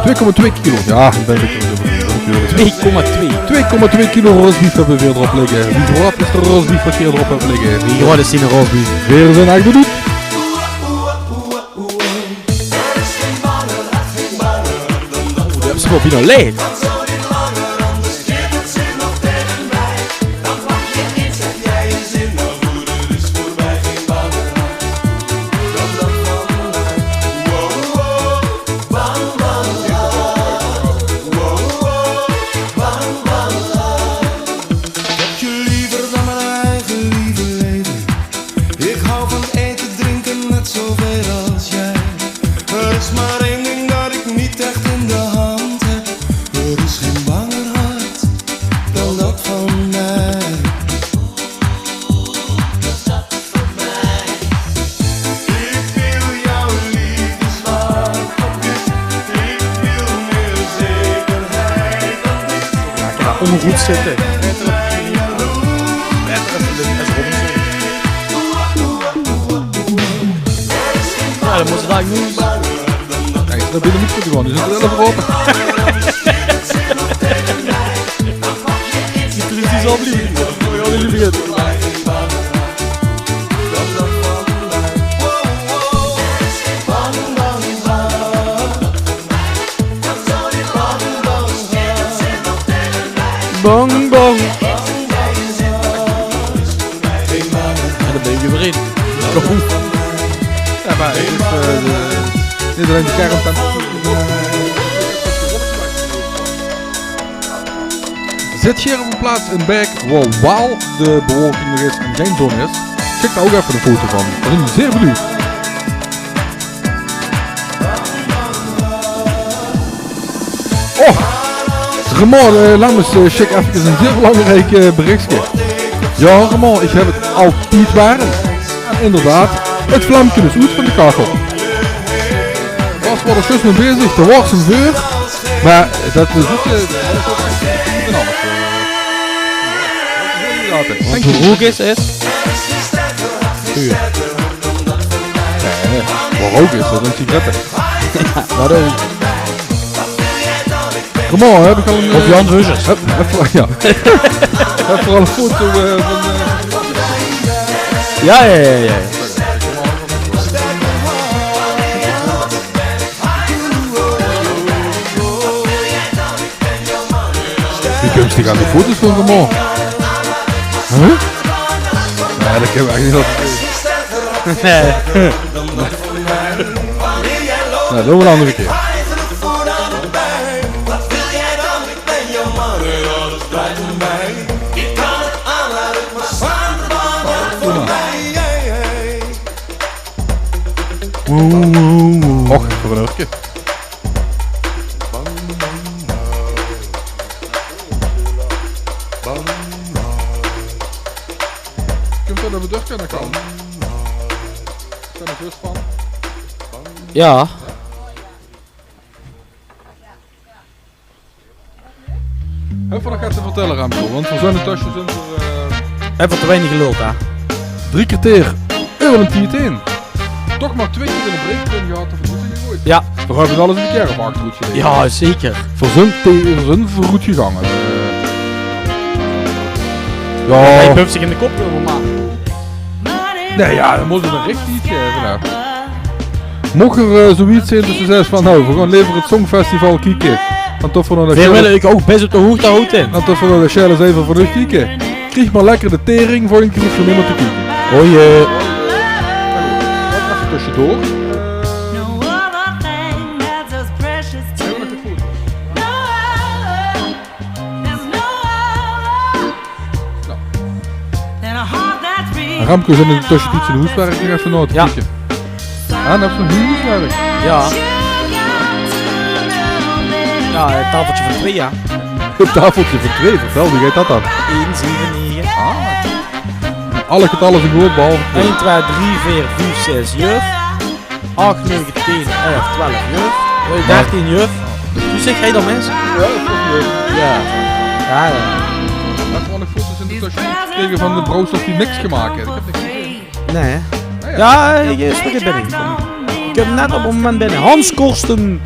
Twee komma twee kilo. Jao, ich bön 'n bietje euver. Twee komma twee. Twee komma twee kilo roastbeef höbbe v'r hie d'rop ligke. Wie groot is de roastbeef waat v'r hie d'rop höbbe ligke? Wie groot is die roastbeef? V'r zeen ech benuujd. Oeh, die höbbe ze waal bienao laeg. Heb je liever dan mijn eigen lieve leven. Ik hou van eten, drinken, net zoveel als jij. Er is maar één ding dat ik niet echt in de hand heb. Er is geen banger hart dan dat van mij. Ik deel jouw liefdeswaard. Ik wil meer zekerheid dan dit. Laat je daar ongegoed zitten. Prettig is het, is Robinson. Mótte ze dao noe... Jao, is dat binne neet good gewoon. Die zeen zelf ope. Die is al blief. Jao, die begint. Bang, bang. En dan bin ich weer in. Jao, mer 't is, eh, de, neet allein de kerm. Zit geer op ein plaats in Baek wo waal de bewolking nog is en gein zon is? Sjik dao ouch effe ein foto van. Veer zeen zeer benuujd. Oh, Raymond, eh, Lammes, eh, sjik effe ein zeer belangriek, eh, berichske. Jao, Raymond, ich höb 't altied waor. En inderdaad, 't vlamke is oet van de kachel. Waas, waor d'r zjus mit bezig, d'r waor ein veur. Mer dat is oet, eh, van alles, eh. Want de rook is, is vuur. Nae, waor rook is, dat zeen sigarette. Jao, dat is... Come on, höb ich al ein, of eh, Jan Heusers. Höb, höb, jao. Höb veural ein foto, eh, van, eh... Jao, jao, jao, jao. Wie kums dich aan die foto's van Raymond? Huh? Nae, dat kin eigelik neet. Nae. Nae, dat doon v'r ein anger kier. Och, ich höb ein urke. Kump d'r ein bedurke aan de kant? Zeen d'r zjus van? Jao. Höbbe v'r nog get te vertèlle, Remco? Want v'r zeen intösse, zeen v'r, eh, höbbe v'r te weinig geluld, hè? Drie kerteer euver de tied heen. Toch mer twee kier ein break d'rin gehad, of good gegooid. Jao. V'r höbbe alles ein kier op achteroet gelegd. Jao, zeker. V'r zeen te-, v'r zeen veuroet gegange. Eh, jao. Hae pump zich in de kop, mer. Nae, jao, dan mót 'r ein richtig, eh, vanaaf. Moch 'r, eh, zoiets zeen det ze zaes van, nou, veer gaon lever 't Songfestival kieke. Dan toch veur nog de... Veer wille uch ouch bès op de hoogte haoje. Dan toch veur nog de Sjelle Zeiver veur uch kieke. Krieg mer lekker de tering, volgende kier hoofs se nimmer te kieke. O jee. Effe tösjedoor. En Remco, zeen in de tösjetied zien hoeswerk nog effe nao te kieke? Jao. Ah, dan höbs se nog hoeswerk. Jao. Jao, 't tafeltje van twee, jao. 't Tafeltje van twee, vertèl, wie geit dat dan? Ein, zeve, nege. Ah. Alle getalle zeen good, behalve twee. Ein, twee, drie, veer, vief, zès, juf. Ach, nege, tien, elf, twelf, juf. Eh, dertien, juf. Wie zèk geer dan, mins? Jao, dat is juf. Jao. Jao, jao. Höbs se ouch nog foto's in de tösjetied gekrege van de brouwers die niks gemaak höbbe? Ich höb niks gezeen. Nae. Nae, jao. Jao, ich, eh, spring binne. Ich höb net op 't moment binne. Hans Korsten.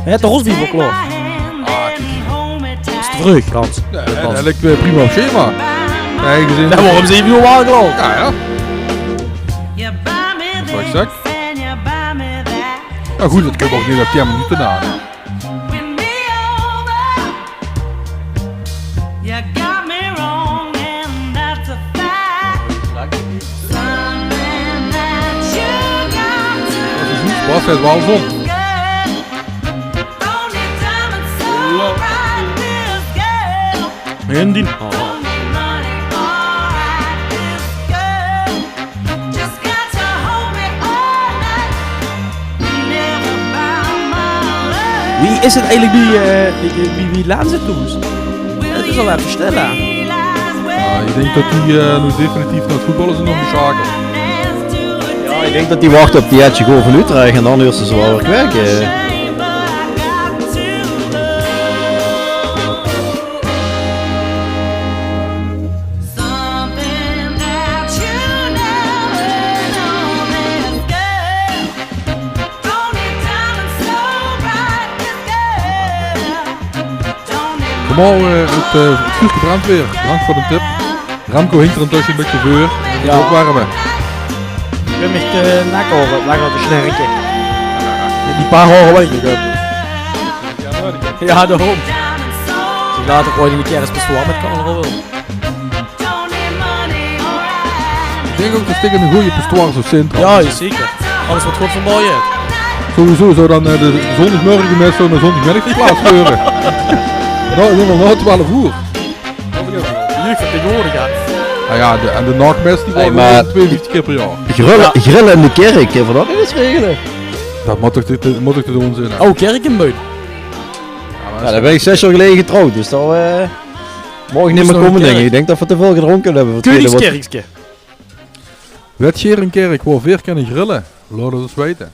Hae haet de rosbier klaor. Ah, kiek. Is te vreug, Hans. Nae, dat is eigelik, eh, prima op schema. Nae, gezeen... Jao, waorom zeve oer waal klaor? Jao, jao. Wat ich zèk. Mer good, det kènt ouch neet op tien minute nao. Bas haet waal zon. In dien hart. Wie is 't eigelik bie, eh, bie, bie, bie Laanze thoes? 't Is al effe stil, hè? Jao, ich dink det die, eh, noe definitief nao 't voetballe zeen ómgesjakeld. Jao, ich dink det die wachte op die Etje Goal van Utrecht en dan huurs se ze waal weer kweke. Normaal, eh, het, eh, het vuurke brandt weer. Bedankt veur de tip. Remco hingk d'r intösse ein bietje veur. Jao. Opwerme. Ich bön mich de nek aeve lekker te snerke. Mit die paar haore waat ich nog höb. Jao, daorum. Ich laot ouch oeats ein kier es pastoor mit carnaval. Ich dink ouch det ich eine gooje pastoor zou zeen. Jao, zeker. Alles waat good van bouw is. Sowieso zou dan, eh, de zóndigmörgemesse nao zóndigmiddig verplaats waere. Noe, noe, nao twelf oer. Jeugdvertegenwoordiger. Noe jao, de, en de nachmes die waere mer tweeënvieftig kier per jaor. Grille, grille in de kirk, kinne v'r det neet ins regele? Det mót toch te, mót toch te doon zeen, hè? Oh, kirk in Beun. Jao, dao bön ich zès jaor geleje getrouwd, dus dao, eh, maag ich neet mier kómme, dink ich. Ich dink det v'r te väöl gedrónke höbbe veur de twiede. Keuningskirkske. Wèt geer ein kirk wo veer kinne grille? Laot 't ós weite.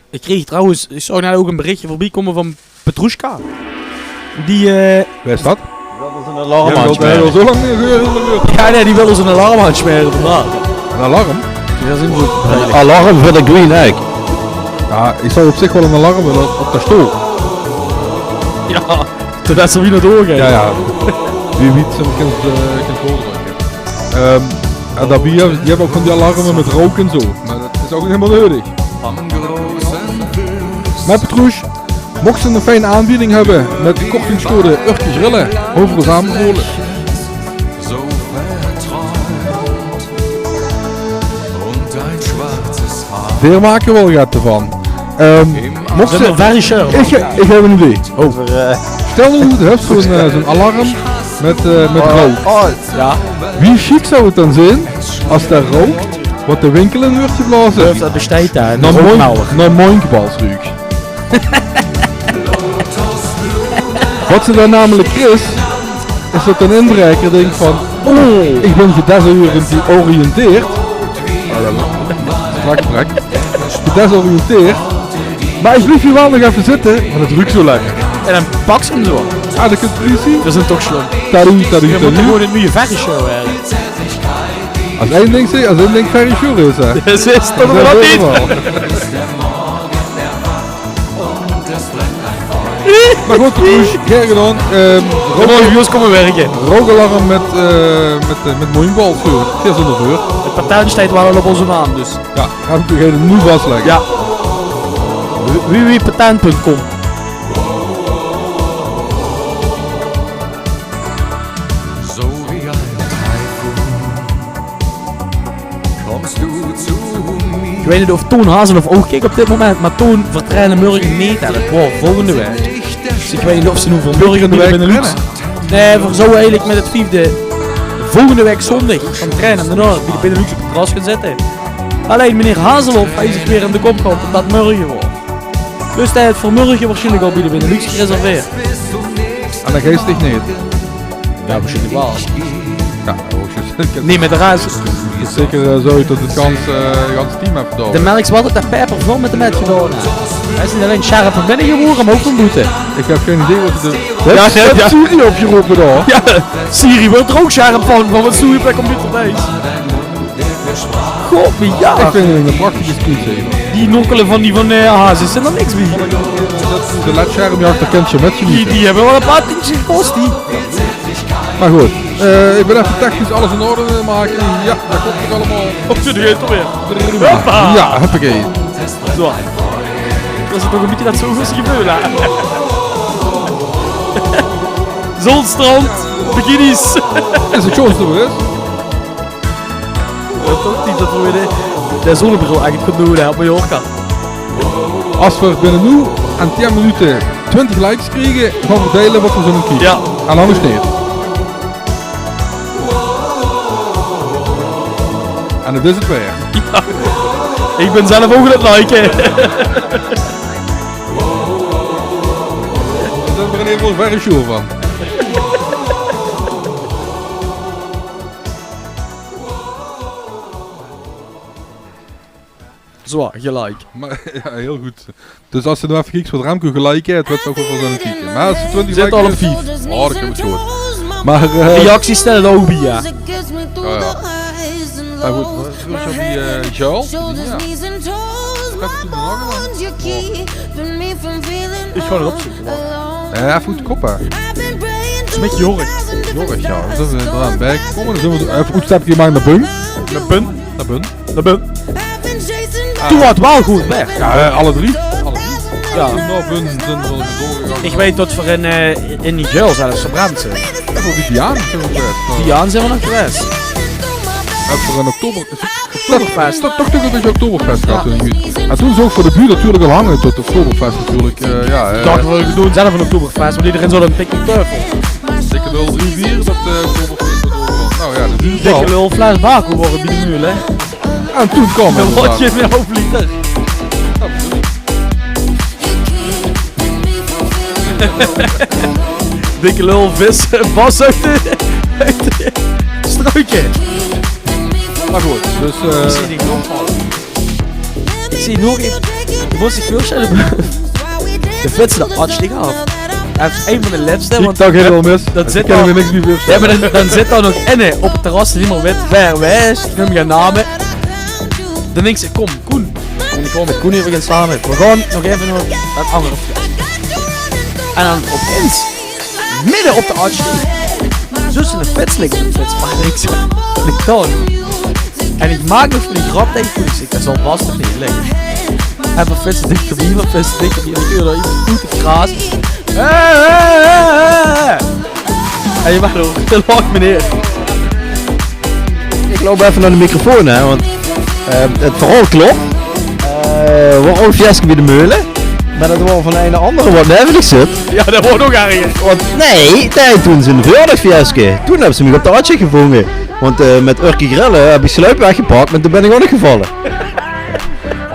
Ich kreeg trouwens, ich zaog net ouch ein berichje veurbie kómme van Petrushka. Die, eh, Wae is det? Die wil ós ein alarm aansmaere. Jao, nae, die wil ós ein alarm aansmaere vandaag. Ein alarm? Jao, zeen good. Ein alarm veur de Green Egg. Jao, ich zou op zich waal ein alarm wille op, op de stool. Jao, det is wie nao door. Jao, jao. Wie weit, soms kins, eh, kins doordrukke. Ehm, en daobie, die höbbe ouch van die alarme mit rouk en zo. Mer det is ouch neet hielemaol neudig. Mer Petrush, mochs se ein fijn aanbieding höbbe mit kortingscode Urke Grille, hoof v'r ós aanbevaole. Veer make waal get d'rvan. Ehm, mochs se, ich, ich höb ein idee. Oh. Stel noe, doe höbs zo'n, eh, zo'n alarm mit, eh, mit rouk. Jao. Wie sjiek zou 't dan zeen es de rouk waat de winkel in wuuert geblaoze, det besteit dao, nao Moink-, nao Moinkbals ruuk? Waat se dan namelik kriegs, is det ein inbraeker dink van: "Oh, ich bön gedesoriënteerd." Gedesoriënteerd. Mer ich blief hie waal nog effe zitte, want 't ruuk zo lekker. En dan pak ze 'm zo. Ah, det kump de pliesie. Det is toch slum. Tadoe, tadoe, tadoe. Veer mótte gewoon ein nuuj versie höbbe. Es ein dink, es ein dink versie is, hè. Det is toch waal neet. Mer good, Petrush, gaer gedaon. Ehm, rouk-, kómme wirke. Roukalarm mit, eh, mit, eh, mit Moinkbals. Zo, geer zeet d'r veur. 't Patent steit waal al op ózze naam, dus. Jao, gaon v'r noe vastlègke. Jao. W W W punt patent punt com. Ich weit neet of Toon Hazelhoff ouch kiek op dit moment, mer Toon, veer traine mörge neet, hè. Det waor volgende waek. Dus ich weit neet of ze noe veur mörge bie de Benelux. Nae, veer zouwe eigelik mit 't viefde volgende waek zóndig gaon traine en daonao bie de Benelux op 't terras gaon zitte. Allein meneer Hazelhoff haet zich weer in de kop gehaoje det det mörge waor. Dus dae haet veur mörge waarsjienlik al bie de Benelux gereserveerd. En det geis dich neet. Jao, waarsjienlik waal. Jao, neet mit de raas. Zeker, eh, zo det 't gans, eh, gans team haet gedaon. De merks waal det de paeper väöl mit häöm haet gedaon, hè. Hae is neet allein sjerp van binne gewore, mer ouch van boete. Ich höb gein idee waat ze doon. Jao, jao, jao. Siri opgerope dao. Jao, Siri wuuert d'r ouch sjerp van, van waat zoe op de computer is. God, wie jao. Ich vinj 't ein prachtige scoot, hè. Die nokkele van die van, eh, Hazes zeen d'r niks bie. De led-sjerm, jao, dao kins se mit geneete. Die, die höbbe waal ein paar tientjes gekos, die. Mer good, eh, ich bön effe technisch alles in orde aan 't make. Jao, det kump allemaol. Op de deur weer. Prima. Hoppa. Jao, hoppakee. Zo. Det is toch ein bietje det zoe gebeure, hè. Zon, strand, bikinis. Is 't sjoonste waat d'r is. Det is toch tied det v'r weer de, de zonnebril eigelik gaon doon, hè, op Mallorca. Es v'r binne noe en tieën minute twintig likes kriege, gaon v'r deile waat v'r zoe kieke. Jao. En angers neet. En det is 't weer. Jao. Ich bön zelf ouch aan 't like. Dao zeen v'r in eder geval verre sjoer van. Zo, geliek. Mer, jao, hiel good. Dus es se noe effe kieks waat Remco geliek haet, wèts se ouch waat v'r gaon kieke. Mer es se twintig likes... Zit al op vief. Oh, det kump good. Mer, eh, reacties stèlle ouch bie, jao. Jao, jao. Mer good, waat is die, eh, Joel? Jao. Ich gaon 't opzeuke, man. Eh, effe oet de kop, hè. Is 'n bietje jorrig. Jorrig, jao. Zölle v'r d'r aan bie kómme? Zölle v'r effe oetstepke make nao bön? Nao bön? Nao bön. Nao bön. Toen waor 't waal good waer. Jao, eh, alle drie. Alle drie. Jao. Nao bön zeen v'r doorgegange. Ich weit tot v'r in, eh, in die Geul zelfs verbrand zeen. Jao, veur die Diaan zeen v'r gewaes. Diaan zeen v'r nog gewaes. Höbbe v'r in oktober, Oktoberfest. Toch, toch 'n bietje Oktoberfest gehad toen, jao. En toen zoog veur de buurt natuurlik al hange tot Oktoberfest natuurlik, eh, jao, eh. Dachte v'r, v'r doon zelf 'n Oktoberfest, want ederein zoog 'n tikkie teufel. Dikke lul drie bier, dat, eh, Oktoberfest. Nou jao, de buurt waal. Dikke lul fles Baco waor bie de Meul, hè? En toen kaom 't inderdaad. Dan waor 't gein haaf liter. Dikke lul vis, Bas oet de, oet de struike. Mer good, dus, eh, ich zeen die nog. Ich zeen nog ein. Doe mós dich veurstelle, de fiets, de hartstikke aaf. Det is ein van de lètste, want det, det zit al, jao, mer dan, dan zit d'r nog eine op 't terras, hielemaol wit, waer waes, ich neum gein name. Dan dinks se, kóm, Koen. En ich gaon mit Koen eve gaon same. V'r gaon nog eve nao 't anger fles. En dan opins, midde op de actie, zuus se 'n fiets ligke, 'n fiets, mer niks. Lik dao. En ich maak nog van die grap taenge Koen, ich zèk: "Det zal vas toch neet ligke." En v'r fietse dichterbie, v'r fietse dichterbie, en ich huur dao get oet 't graas. Hey, hey, hey, hey, hey. En ich maak nog 'n lach, meneer. Ich loup effe nao de microfoon, hè, want, eh, 't verhaol klop. Eh, waor ouch fieske bie de Meule. Mer det waor van eine andere waat naeve dich zit. Jao, det waor nog erger. Want, nae, nae, toen zeen veurjaordagsfieske. Toen höbbe ze mich op de actie gevónge. Want, eh, mit Urke Grille höb ich sluip weggepak, mer toen bön ich ouch nog gevalle.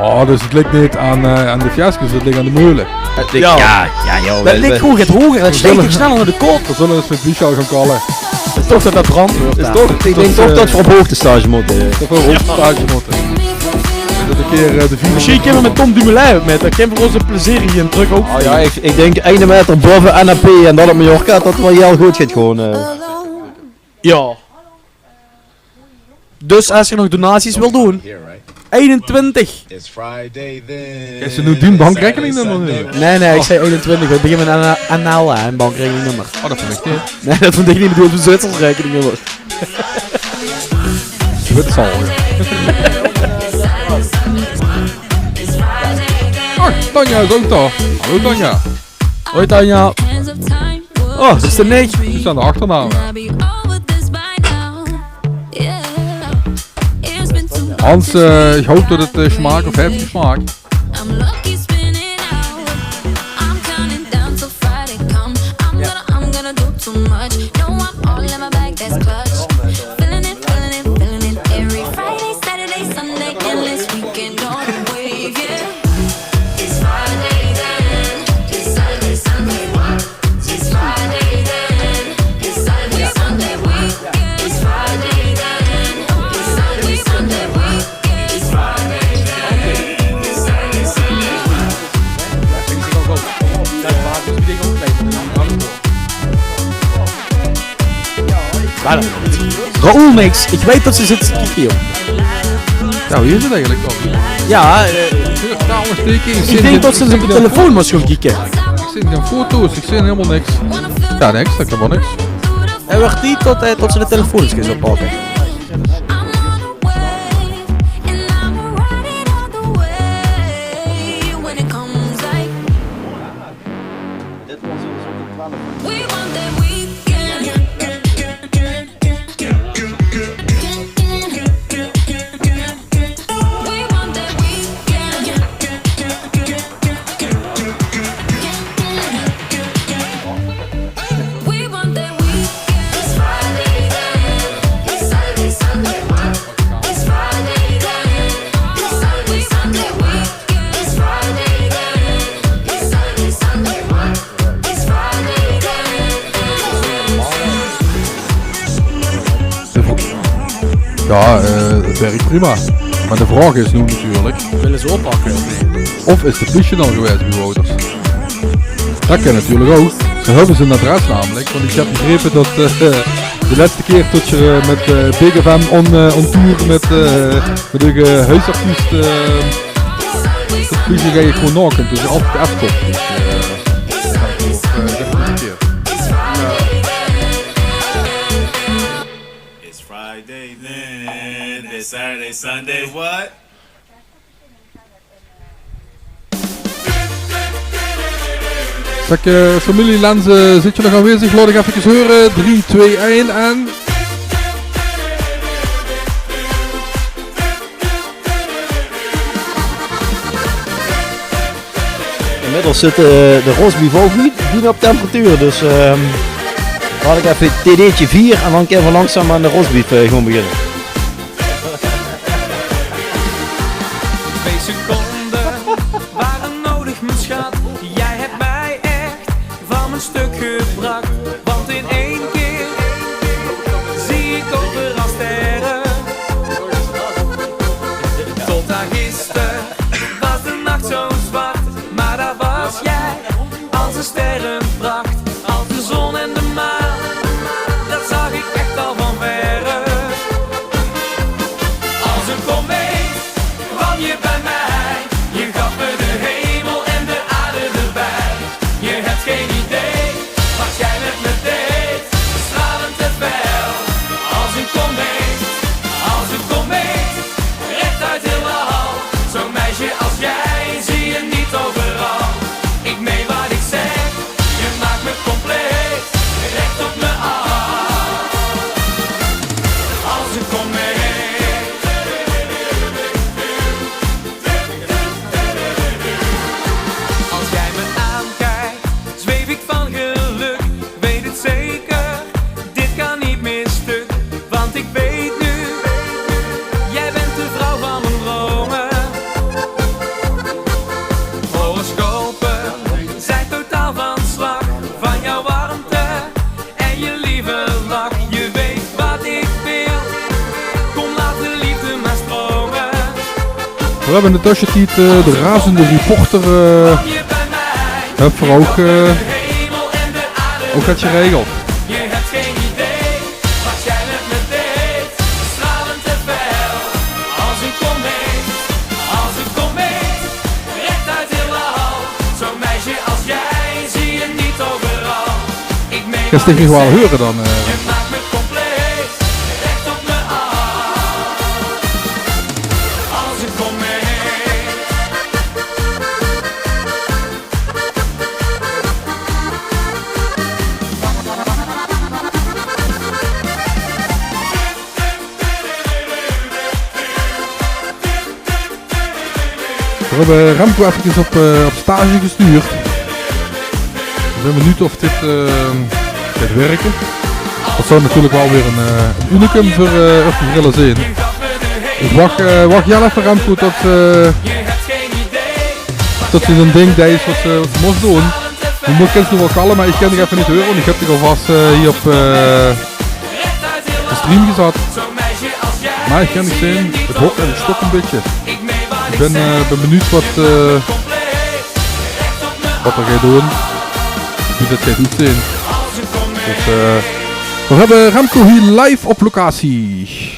Oh, dus 't lik neet aan, eh, aan de fieskes, 't lik aan de Meule. 't Lik, jao, jao, jao, det lik gewoon get hoger, det steit dich sneller nao de kop. V'r zölle ins mit Michel gaon kalle. Toch det det brand weurt. Is dao toch, ich dink toch det v'r op hoogtestage mótte. Det v'r op hoogtestage mótte. Det 'n kier, eh, de vier. Mesjien kinne v'r mit Tom Dumoulin mit, dan kinne v'r ós plezeer hie in trök ouch. Oh jao, ich, ich dink eine meter bove N H P en dan op Mallorca, det 't waal hiel good geit gaon, eh. Jao. Dus es geer nog donaties wilt doon, einentwintig. Is 't noe dien bankrekeningnummer? Nae, nae, ich zag einentwintig. V'r beginne mit N L, hè, ein bankrekeningnummer. Oh, det vónj ich neet. Nae, det vónj ich neet, bedoel, ein Zwitserse rekeningnummer. Zwitserse. Oh, Tanja is ouch dao. Hallo, Tanja. Hoi, Tanja. Oh, det is de nicht. Die staon d'r achteraan, hè. Hans, eh, ich haop det 't, eh, smaak of haet gesmaak. Raoul Mix, ich weit det ze zit te kieke, jóng. Jao, wie is 't eigelik dan? Jao, eh, ich dink det ze op de telefoon mós gaon kieke. Ich zeen gein foto's, ich zeen hielemaol niks. Jao, niks, det kan waal niks. 't Weurt tied det, eh, det ze de telefoon ins gaon pakke. De vro-, jao, eh, 't wirk prima. Mer de vraog is noe natuurlik: wille ze oppakke of neet? Of is de pliesje al gewaes bie Wouters? Det kan natuurlik ouch. Ze höbbe zien adres namelik, want ich höb begrepe det, eh, de lètste kier det ze, eh, mit, eh, Big F M on, eh, on tour mit, eh, mit de huisartiest, eh, det pliesje geit gewoon naoke, dus altied efkómme. Dus, eh, jao, of, eh, Sunday, what? Zeg, eh, familie Lenzen, zit je nog aanwezig? Laot ich efkes heure. Drie, twee, ein en Inmiddels zit, eh, de roastbeef ouch bienao op temperatuur, dus, ehm, laot ich effe 't td'tje vier en dan kinne v'r langzaam aan de roastbeef, eh, gaon beginne. Twee seconden waren nodig, mijn schat. Jij hebt mij echt van mijn stuk gebracht. Want in één keer zie ik overal sterren. Tot aan gisteren was de nacht zo zwart, maar daar was jij als een sterrenpracht. Als de zon en de maan, dat zag ik echt al van verre. Als een komeet kwam je bij mij, je gaf me de hemel en de aarde erbij. Je hebt geen idee wat jij met me deed, stralend en fel. Als een komeet, als een komeet, recht uit heelal. Zo'n meisje als jij zie je niet overal. Ik meen wat ik zeg, je maakt me compleet, recht op me af. Als een komeet. Als jij me aankijkt, zweef ik van geluk. Weet het zeker, dit kan niet meer stuk. Want ik weet nu, jij bent de vrouw van mijn dromen. Horoscopen zijn totaal van slag. Van jouw warmte en je lieve lach. Je weet wat ik wil. Kom, laat de liefde maar stromen. V'r höbbe in de tössetied, eh, de razende reporter, eh, höbbe v'r ouch, eh, ouch get geregeld. Je hebt geen idee wat jij met me deed. Stralend en fel, als een komeet, als een komeet, recht uit heelal. Zo'n meisje als jij zie je niet overal. Ik meen, kan dich nog waal heure dan, eh? Je maakt me compleet, recht op me af. Als een komeet. V'r höbbe Remco efkes op, eh, op stage gestuurd. Ich bin benuujd of dit, eh, geit wirke. Dat zou natuurlik waal weer ein, eh, ein unicum veur, eh, Urke Grille zeen. Ich wach, eh, wach hieël effe, Remco, tot, eh, tot se ein dink deis wat se, wat se mós doon. Doe mós, kins se nog waal kalle, mer ich kin dich effe neet heure, want ich höb dich alvas, eh, hie op, eh, de stream gezat. Mer ich kin dich zeen, 't hok en 't stök ein bietje. Ich bin, eh, bin benuujd wat, eh, wat d'r geit doon. Wie det geit oetzeen. Dus, eh, v'r höbbe Remco hie live op locatie.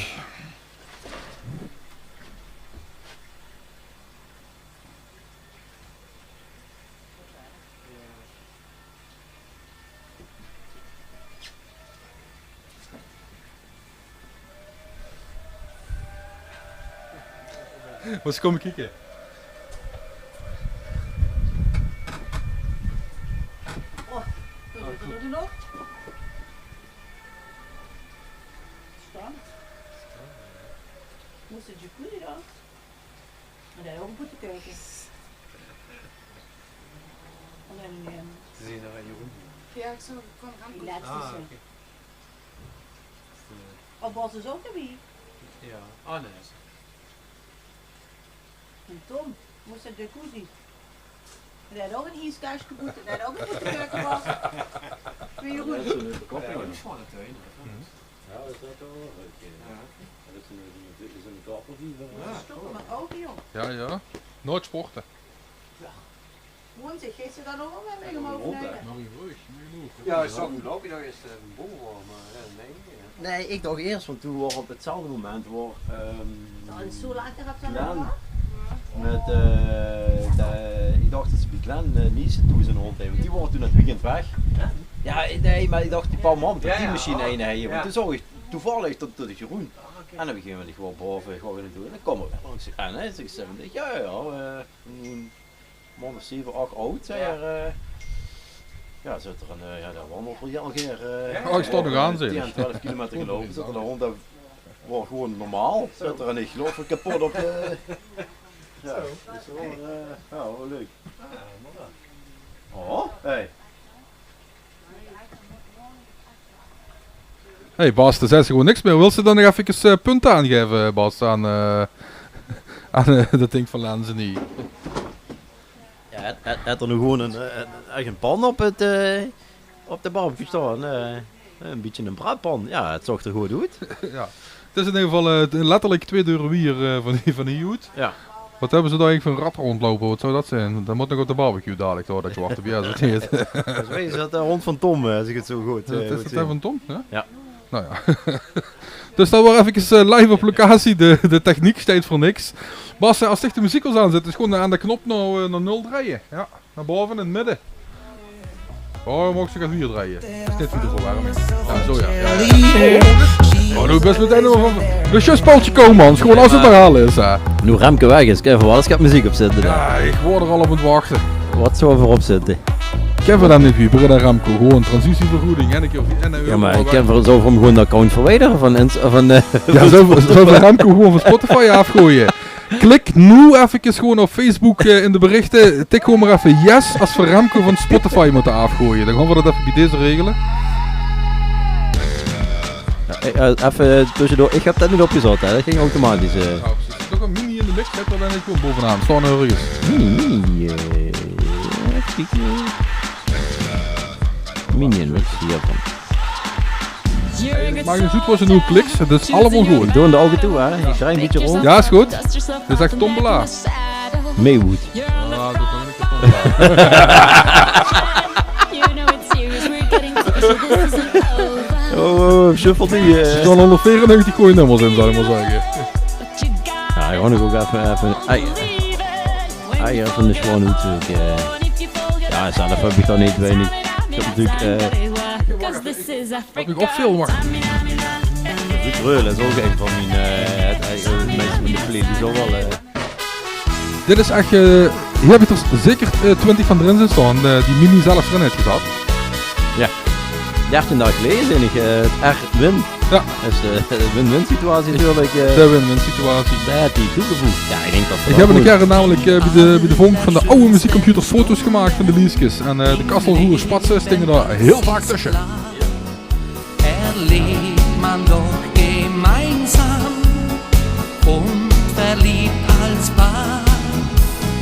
Mós se kómme kieke. Oh, doe doe d'r nog. Stan. Mós se de jacuzzi dan? En dan ouch ein boete kuke. En dan, ehm, ze zeen d'r, Jeroen. Ja, ich zeen, ich kwam aan. Die lètste. Ah, oké. Of waas ze ouch d'rbie? Ja. Ah, nae. En Tom, mós de jacuzzi. En dae haet ouch ein ieskesje boete, dae haet ouch ein boete kuke gehad. Veur Jeroen. Ja, det is waal ein tuin, hè. Ja, det is waal leuk, ja. Ja. Det is ein, is ein kappel die van. Ja, cool. Stoppen met auto, joh. Ja, ja. Nooit sporten. Ja. Woensdig, geis se dan ouch waal mit 'm opnumme? Morge vroeg, morge vroeg. Ja, ich zag 'm ouch, ich dach, is, eh, ein boewe, mer, eh, nae, eh. Nae, ich dach eers, want toen waor op 'tzelfde moment waor, ehm, Glenn mit, eh, de, ich dach det ze bie Glenn, eh, Niesen toen zien hóndj hawwe, want die waore toen 't weekend weg. Ja, nae, mer ich dach, die paar man, det die mesjien eine hawwe. Want toen zag ich toevallig det, det ich Jeroen En op e gegeve moment, ich waor bove, ich waor gaon doon. Dan kaom 'r langs de grens, hè. Zègk ich: "Zeven?" Zègk ich: "Jao, jao, eh, 'n maond of zeve, ach aud." Jao. Zègk 'r, eh, jao, zit 'r 'n, eh, jao, dao wandelt 'r al, eh, Oh, ich stóng nog aan, zègk ich. Tieën, twelf kilometer geloupe, zit 'r dao rónd, det waor gewoon normaal. Zit 'r 'n, ich geluif, kapot op de, jao, det is waal, eh, jao, waal leuk. Oh, hey. Hey Bas, dao zaes se gewoon niks mieë. Wils se dan nog efkes, eh, punte aangaeve, Bas, aan, eh, aan, eh, det dink van Lenzen hie? Jao, haet, haet, haet 'r noe gewoon 'n, eh, 'n, ech 'n pan op 't, eh, op de barbecue staon? Eh, e bietje 'n braadpan. Jao, 't zoog 'r good oet. Jao. 't Is in eder geval, eh, letterlik twee deure wiejer, eh, van hie, van hie oet. Jao. Waat höbbe ze dao eigelik veur 'n rat róndjloupe? Waat zou det zeen? Det mót nog op de barbecue dalik, huur, det zwarte beer, is 't neet? Volges mich is det, eh, de hóndj van Tom, eh, es ich 't zo good, eh, good zeen. Is det van Tom? Jao? Jao. Noe jao. Dus det waor efkes, eh, live op locatie. De, de techniek steit veur niks. Bas, eh, es dich de meziek wils aanzètte, is gewoon aan de knop nao, eh, nao nul drejje. Jao. Nao bove in 't midde. Oh, dan maag se get wiejer drejje. Det is neet good veur de verwerming. Jao, zo jao. Jao, jao. Oh, noe bès se metein nog van de sjöspootje kómme, man. Gewoon es 't mer al is, hè. Noe Remco weg is, kinne v'r waal ins get meziek opzètte dan. Jao, ich waor d'r al op aan 't wachte. Waat zólle v'r opzètte? Kinne v'r dan neet via Breda Remco gewoon transitievergoeding en 'ne kier en 'ne Jao, mer euro kinne v'r, zólle v'r 'm gewoon de account verwijdere van Inst-, van, eh, Jao, zólle v'r, zólle v'r Remco gewoon van Spotify aafgoeaje? Klik noe efkes gewoon op Facebook, eh, in de berichte. Tik gewoon mer effe yes es v'r Remco van Spotify mótte aafgoeaje. Dan gaon v'r det effe bie deze regele. Jao, eh, effe tösjedoor. Ich höb det neet opgezat, hè. Det ging automatisch, eh. Jao, precies. Toch 'n mini in de mix, hè, dao bön ich gewoon bovenaan staon örges. Mini, mini, eh, effe kieke. Mini in de mix hie van. Hey, ich maak 'n zoet waat se noe kliks, 't is allemaol good. Doon de ouge toe, hè. Ich drej 'n bietje rónd. Jao, is good. Dit is ech tombola. Maywood. Jao, det is 'n tombola. Oh, oh, shuffelt die, eh. D'r staon hónderdveerennegentig gooj nummers in, zal ich mer zègke. Jao, gewoon ouch effe, effe, ei. Ah, jao, van de Sjoon Hoed, eh, jao, zelf höb ich dao neet weinig. Ich höb natuurlik, eh, Waat mich opviel, wach. Ruud Reul is ouch ein van mien, eh, het, eh, minse in de playlist ouch waal, eh. Dit is ech, eh, hie höb ich d'r zeker, eh, twintig van d'rin zeen staon, eh, die Mimi zelf d'rin haet gezat. Jao. Dertien daag geleje zeen ich, eh, het R Win. Jao. Det is, eh, ein win-win situatie natuurlik, eh. De win-win situatie. Dao haet 'r toegevoeg. Jao, ich dink det... Ich höb 'ne kier namelik, eh, bie de, bie de vonk van de awwe meziekcomputers foto's gemaak van de leedjes. En, eh, de Kasselroer Spatse stinge dao hiel vaak tösse. Erlebt man doch gemeinsam, unverliebt als Paar.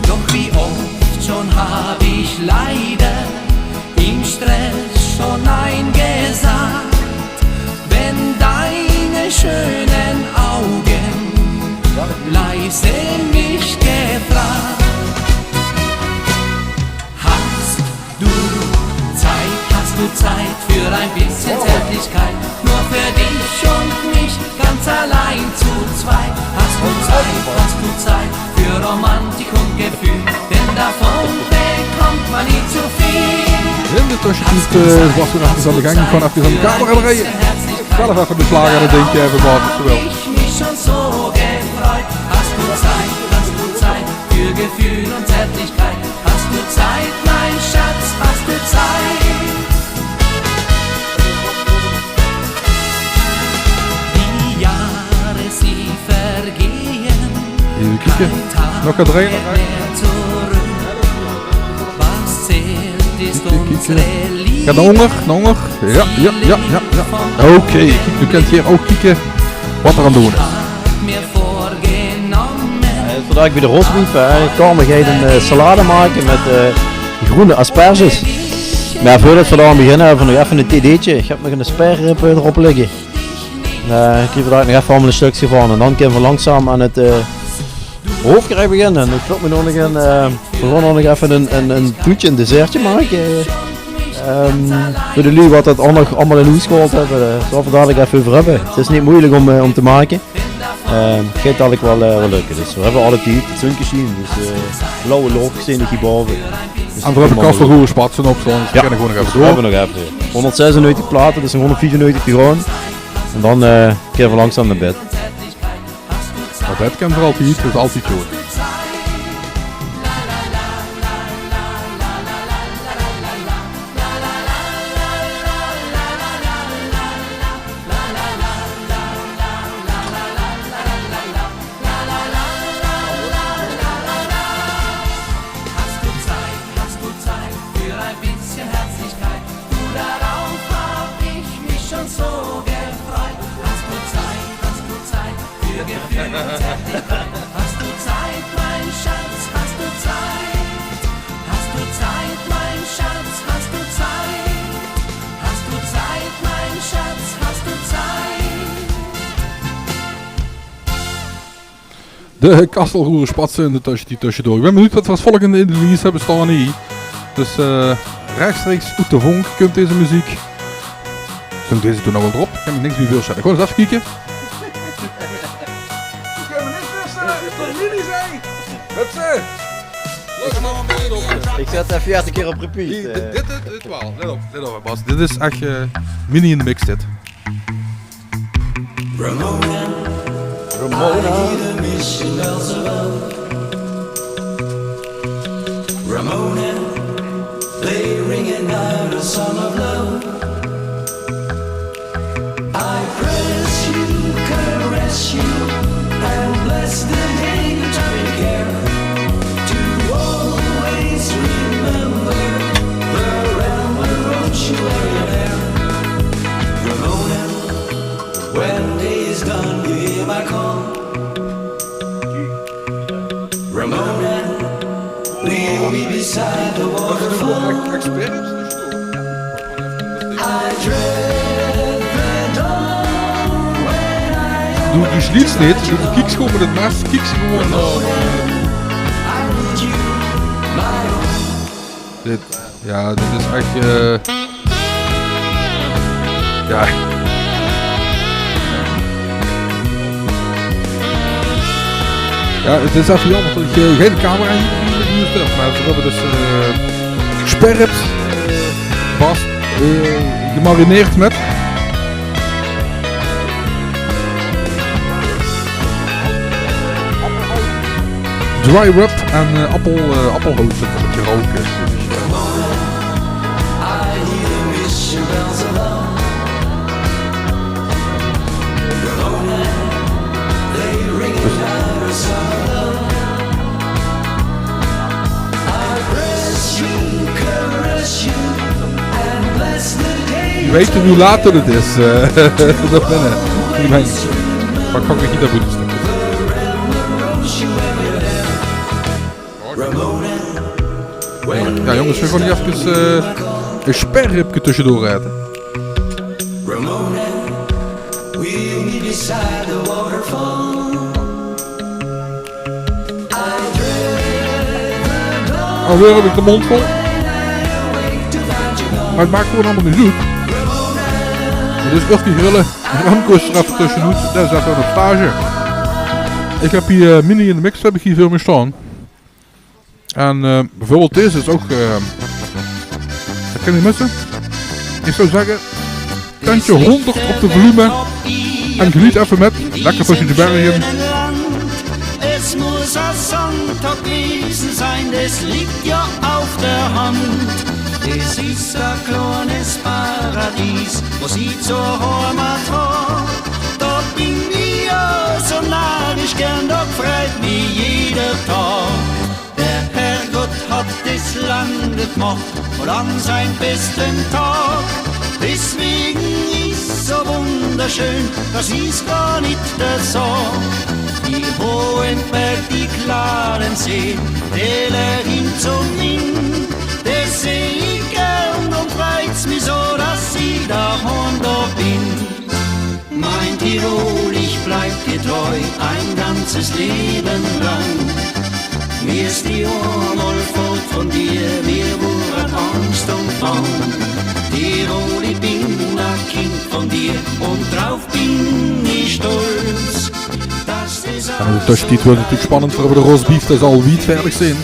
Doch wie oft schon hab ich leider im Stress schon Nein gesagt, wenn deine schönen Augen leise mich gefragt: Hast du Zeit, hast du Zeit für ein bisschen Zärtlichkeit? Nur für dich und mich, ganz allein zu zweit. Hast du Zeit, hast du Zeit für Romantik und Gefühl? Denn davon bekommt man nie zu viel. In de tösjetied, eh, waas d'r effe aan de gang, ich gaon effe aan de kamer drejje. Zelf effe de sjlager, det dink ich effe waat ich wil. Ich mich schon so gefreut. Hast du Zeit, hast du Zeit für Gefühl und Zärtlichkeit? Hast du Zeit, mein Schatz, hast du Zeit? Die Jahre, sie vergehen. Effe kieke. Nog get drejje. Kieke, kieke. Jao, nao ónger, nao ónger. Jao, jao, jao, jao, jao. Oké, kiek, noe kint geer ouch kieke waat d'r aan 't doon is. Jao, is vandaag bie de Rosbief, hè. Carmen geit 'n, eh, salade make mit, eh, groene asperges. Mer jao, veurdet v'r dao aan beginne, höbbe v'r nog effe 'n td'tje. Ich höb nog 'n sparerib, eh, d'rop ligke. Eh, ich gaon vandaag nog effe allemaol 'n stökske van en dan kinne v'r langzaam aan 't, eh, hoofdgerecht beginne. En ich wil mich nog 'n, eh, v'r gaon nog effe 'n, 'n, 'n toetje, 'n dessertje make. Ehm, veur de luuj waat det ouch nog allemaol in hoes gehaold höbbe, eh, zölle v'r 't dalik effe euver höbbe. 't Is neet meujelik óm, eh, óm te make. Ehm, 't geit dalik waal, eh, waal lökke. Dus v'r höbbe alle tied, 't zunke sjient. Dus, eh, blauwe loch, ich zeen 't hie bove. Dus en v'r höbbe Kasselroer Spatse opstaon, dus v'r kinne gewoon nog effe door. V'r höbbe nog effe hóngerdzesennegentig plate, dus nog hóngerdviefennegentig te gaon. En dan, eh, kinne v'r langzaam nao bed. Mer det kan veural altied, det is altied good. De Kastelroere Spatse in de tösjetied tösjedoor. Ich bön benuujd waat v'r es volgende in de lies höbbe staon hie. Dus, eh, rechtstreeks oet de vonk kump deze meziek. Zónk deze toen al waal d'rop? Kan ich niks bie veursjtèlle. Gewoon ins effe kieke. Ich zèt 't veertig kier op repeat. Dit, eh. Dit, dit, dit waal. Let op, let op, Bas. Dit is ech, eh, Mini in the Mix, dit. Ramona. Ramona. I hear the mission bells of love. Ramona, they ringing out a song of love. I press you, caress you, and bless the day with loving care. To always remember the realm that wrote you where you bear. Ramona, when day is done, you hear my call. Ramona, we'll be beside the waterfall. I dread the dawn when I Doe, doe sliets neet, doe kieks gewoon mit 't mes, kieks gewoon. I need you, my own. Dit, jao, dit is ech, eh, jao. Jao, 't is effe jaomer det ich, eh, gein camera hie bie höb, mer v'r höbbe dus, eh, spareribs, eh, Bas, eh, gemarineerd mit dry rub en, eh, appel, eh, appelhout, zo'n bietje rook, eh. Geer weit noe wie laat 't is, eh, det binne. Ich mein, waat kan ich hie dan doen? Jao, jónges, veer gaon hie efkes, eh, ein spareribke tösjedoor aete. Alweer höb ich de móndj vol. Mer 't maak gewoon allemaol neet oet. 't Is Urke Grille. Remco is d'r effe tösjenoet. Dae is effe op stage. Ich höb hie, eh, Mini in the Mix höb ich hie veur mich staon. En, eh, bieveurbeeld deze is ouch, eh, det kin ich neet misse. Ich zou zègke, tentje hóngerd op de volume en geneet effe mit. Lekker tösje de berge. Es muss ein Sonntag gewesen sein, es liegt ja auf der Hand. Es ist ein kleines Paradies, wo sie zur Heimat hat. Dort bin ich ja so narrisch gern, dort freut mich jeder Tag. Der Herrgott hat das Land gemacht und an seinem besten Tag. Deswegen ist so wunderschön, das ist gar nicht der Sag. Die hohen Berge, die klaren Seen, Täler hin zum Inn, das seh ich gern und freut's mich so, dass ich daheim da bin. Mein Tirol, ich bleib dir treu ein ganzes Leben lang. Mir ist die Ohr mal fort von dir, mir wurden Angst und Bang. Tirol, ich bin ein Kind von dir und drauf bin ich stolz. Dass das Jao, in de tösjetied wuuert 't natuurlik spannend, v'r höbbe de roastbeef, dae zal wied veerdig zeen.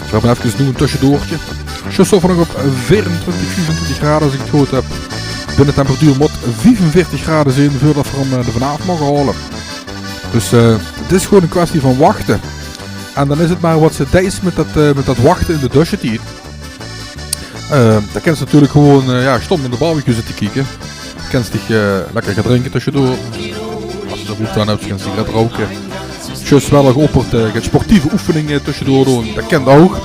V'r höbbe efkes noe ein tösjedoortje. Sjoe, zo van nog op veerentwintig, viefentwintig grade, es ich 't good höb. Binnetemperatuur mót viefenveertig grade zeen veurdet v'r 'm, eh, d'r vanaaf moge haole. Dus eh, het is gewoon een kwestie van wachten. En dan is het maar wat ze deis met dat, eh, met dat wachten in de tussentied. Eh, dan kins se natuurlijk gewoon eh, ja, stom nao de barbecue zitte kieke. Kins dich eh, lekker get drinke tussendoor. As se d'r behoefte aan höbs, kins se get rouke. Zjus wel nog oppert eh, get sportieve oefeninge tussendoor doon. Dat kint ouch.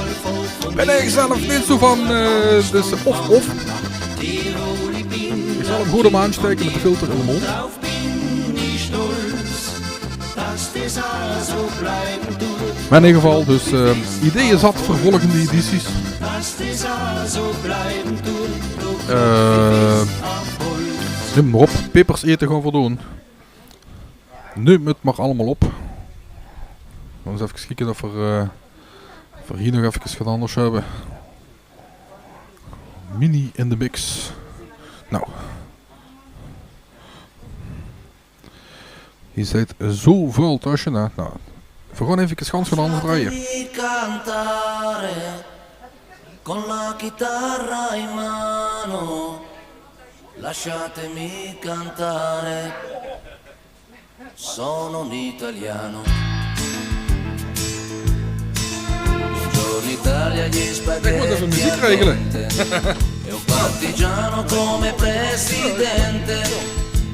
Bin ich zelf neet zo van, eh, dus of, of. Ich zal 'm good óm aanstaeke mit de filter in de móndj. Maar in eder geval, dus eh, ideeë zat veur volgende edities. Eh, neum maar op, pepers ete gaon v'r doon. Neum het maar allemaol op. Gaon v'r ins efkes kieke of v'r, eh, of v'r hie nog efkes get anders höbbe. Mini in de mix. Nou. Hie zit zoväöl tösse, hè. Nou, v'r gaon efkes gans get anders drejje. Cantare con la chitarra in mano, lasciatemi cantare. Sono un italiano. Buongiorno Italia, gli spaghetti al dente e un partigiano come presidente.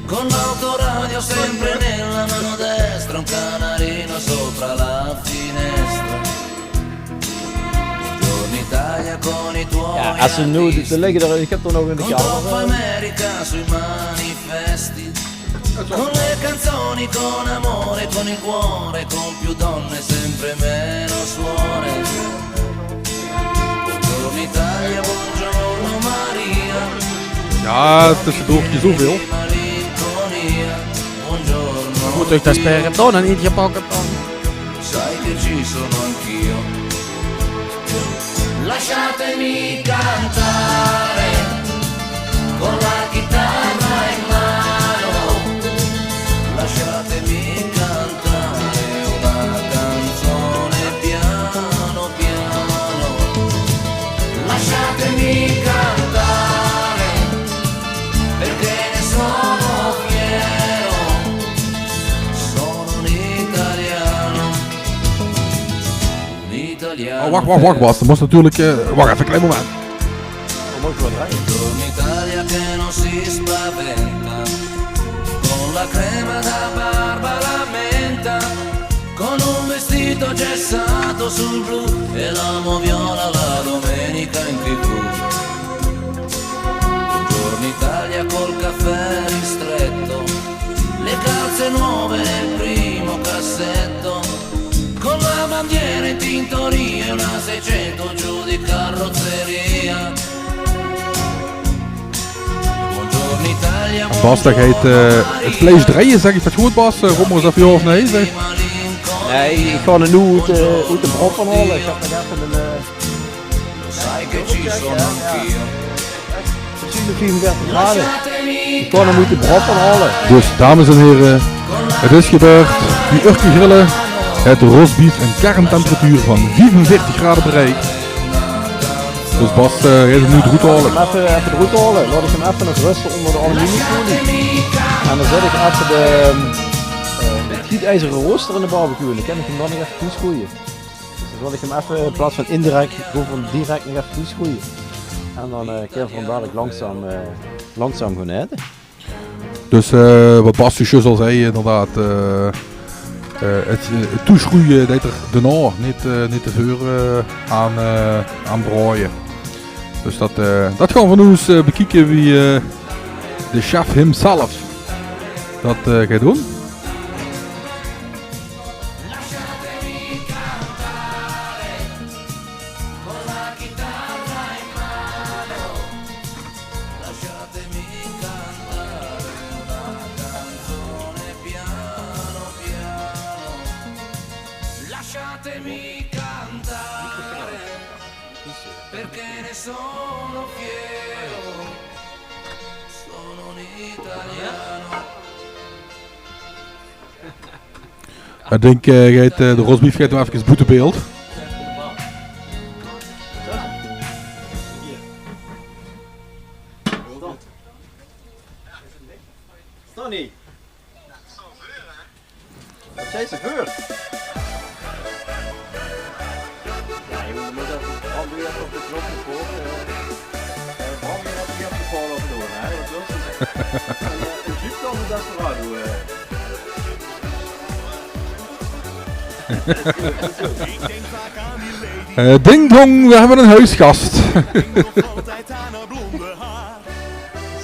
Con l'autoradio sempre nella mano destra, un canarino sopra la finestra. Buongiorno Italia con i tuoi amici. Ja, es ze noe de, de ligge d'r, ich höb d'r nog in de kamer. Con Coppa America sui manifesti. Con le canzoni, con amore, con il cuore, con più donne, sempre meno suore. Buongiorno Italia, buongiorno Maria. Ja, tussendoor zoväöl. Malinconia. Buongiorno. Mót toch dat spiriton in ieder geval dan. Sai che ci sono anch'io. Lasciatemi cantare con la chitarra in mano. Lasciatemi cantare una canzone piano piano. Lasciatemi cantare perché ne sono fiero. Sono un italiano. Oh, wach, wach, wach, Bas. Doe mós natuurlik eh, wach effe, klein moment. Buongiorno Italia che non si spaventa, con la crema da barba alla menta, con un vestito gessato sul blu e l'amo viola la domenica in TV. Buongiorno Italia col caffè ristretto, le calze nuove nel primo cassetto, con la bandiera in tintoria e una seicento giù di carrozzeria. Buongiorno Italia. Bas, dat geit eh, het vleis drejje, zeg ich dat good, Bas? Eh, Rommel is effe ja of nee, zeg. Nee, ich gaon 't noe oet, eh, oet de brop haole. Ich höb nog effe ein eh, Sai che ci sono anch'io. Vierenveertig grade. Ich gaon 'm oet de brop haole. Dus, dames en heren, het is gebeurd. Die Urke Grillen, het roastbeef, een kerntemperatuur van vierenveertig graden bereikt. Dus Bas eh, geit 'm noe d'roet haole. Effe, effe d'roet haole. Laot ich 'm effe nog ruste ónger de aluminiumfolie. En dan zèt ich effe de, eh, het gietijzere rooster in de barbecue. En dan kin ich 'm dan nog effe toesjroeie. Dus dan zal ich 'm effe in plaats van indirek, gewoon van direk nog effe toesjroeie. En dan eh, kinne v'r 'm dalik langzaam, eh, langzaam gaon aete. Dus eh, wat Bas zjus al zag, inderdaad. Eh, eh, het, eh, het toesjroeie deit 'r daonao, neet, eh, neet te veur eh, aan, eh, aan braoje. Dus dat, eh, dat gaon v'r noe ins eh, bekieke wie eh, de chef himself dat eh, geit doon. Lasciatemi cantare una canzone piano piano. Lasciatemi cantare perché ne sono fiero. Sono un italiano. Ich dink eh, geit eh, de roastbeef geit nog effe boete beeld. Stonny. Hij is er veur. Ja, jongen, dan moet even Bram weer even op de knop voor. Eh, eh, Bram weer even hier op de foto door, hè? Wat wil ze zeggen? En, eh, een Jeep kan de desperado, eh. Eh, ding dong, we hebben een huisgast.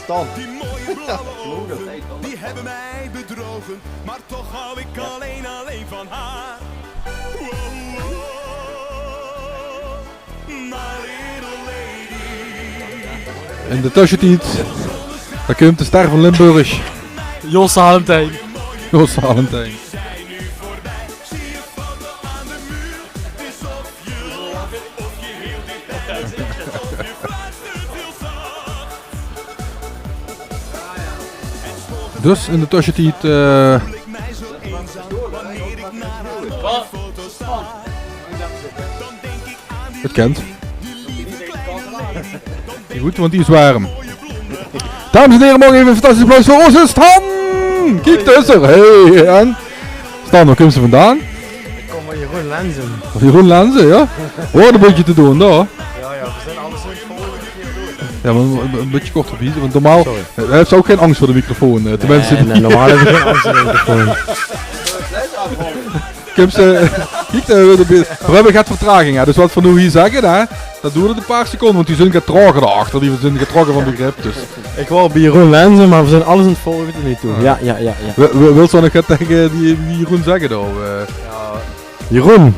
Stan. Die mooie blauwe ogen, die hebben mij bedrogen, maar toch hou ik alleen, alleen van haar. Wow, wow, my little lady. In de tussentied, dao kump de ster van Limburg. Jos Valentijn. Jos Valentijn. Dus in de tussentied, eh, het kent. Die hoed, want die is werm. Dames en heren, moge we even een fantastisch applaus voor onze Stan! Kiek, daar is er. Hey, en? Stan, waar kump ze vandaan? Ik kom van Jeroen Lenzen. Van Jeroen Lenzen, ja? Hoort een beetje te doen, daar. Ja, ja, we zijn alles aan het volgen. Ja, maar een, een beetje korter biezen, want normaal, eh, hij heeft ook geen angst voor de microfoon. Eh, tenminste, nee, nee, normaal heb ik geen angst voor de microfoon. Ik heb ze, kiek, eh, de, we hebben get vertraging, hè. Dus wat we nu hier zeggen, hè, dat duurt een paar seconden, want die zijn getrokken daarachter, die zijn getrokken van de grip, dus. Ik wou bij Jeroen Lenzen, maar we zijn alles aan het volgen tot nu toe. Ja, ja, ja, ja. Wil, wil, wil zo nog get tegen die, die Jeroen zeggen, dan? Eh? Ja. Jeroen,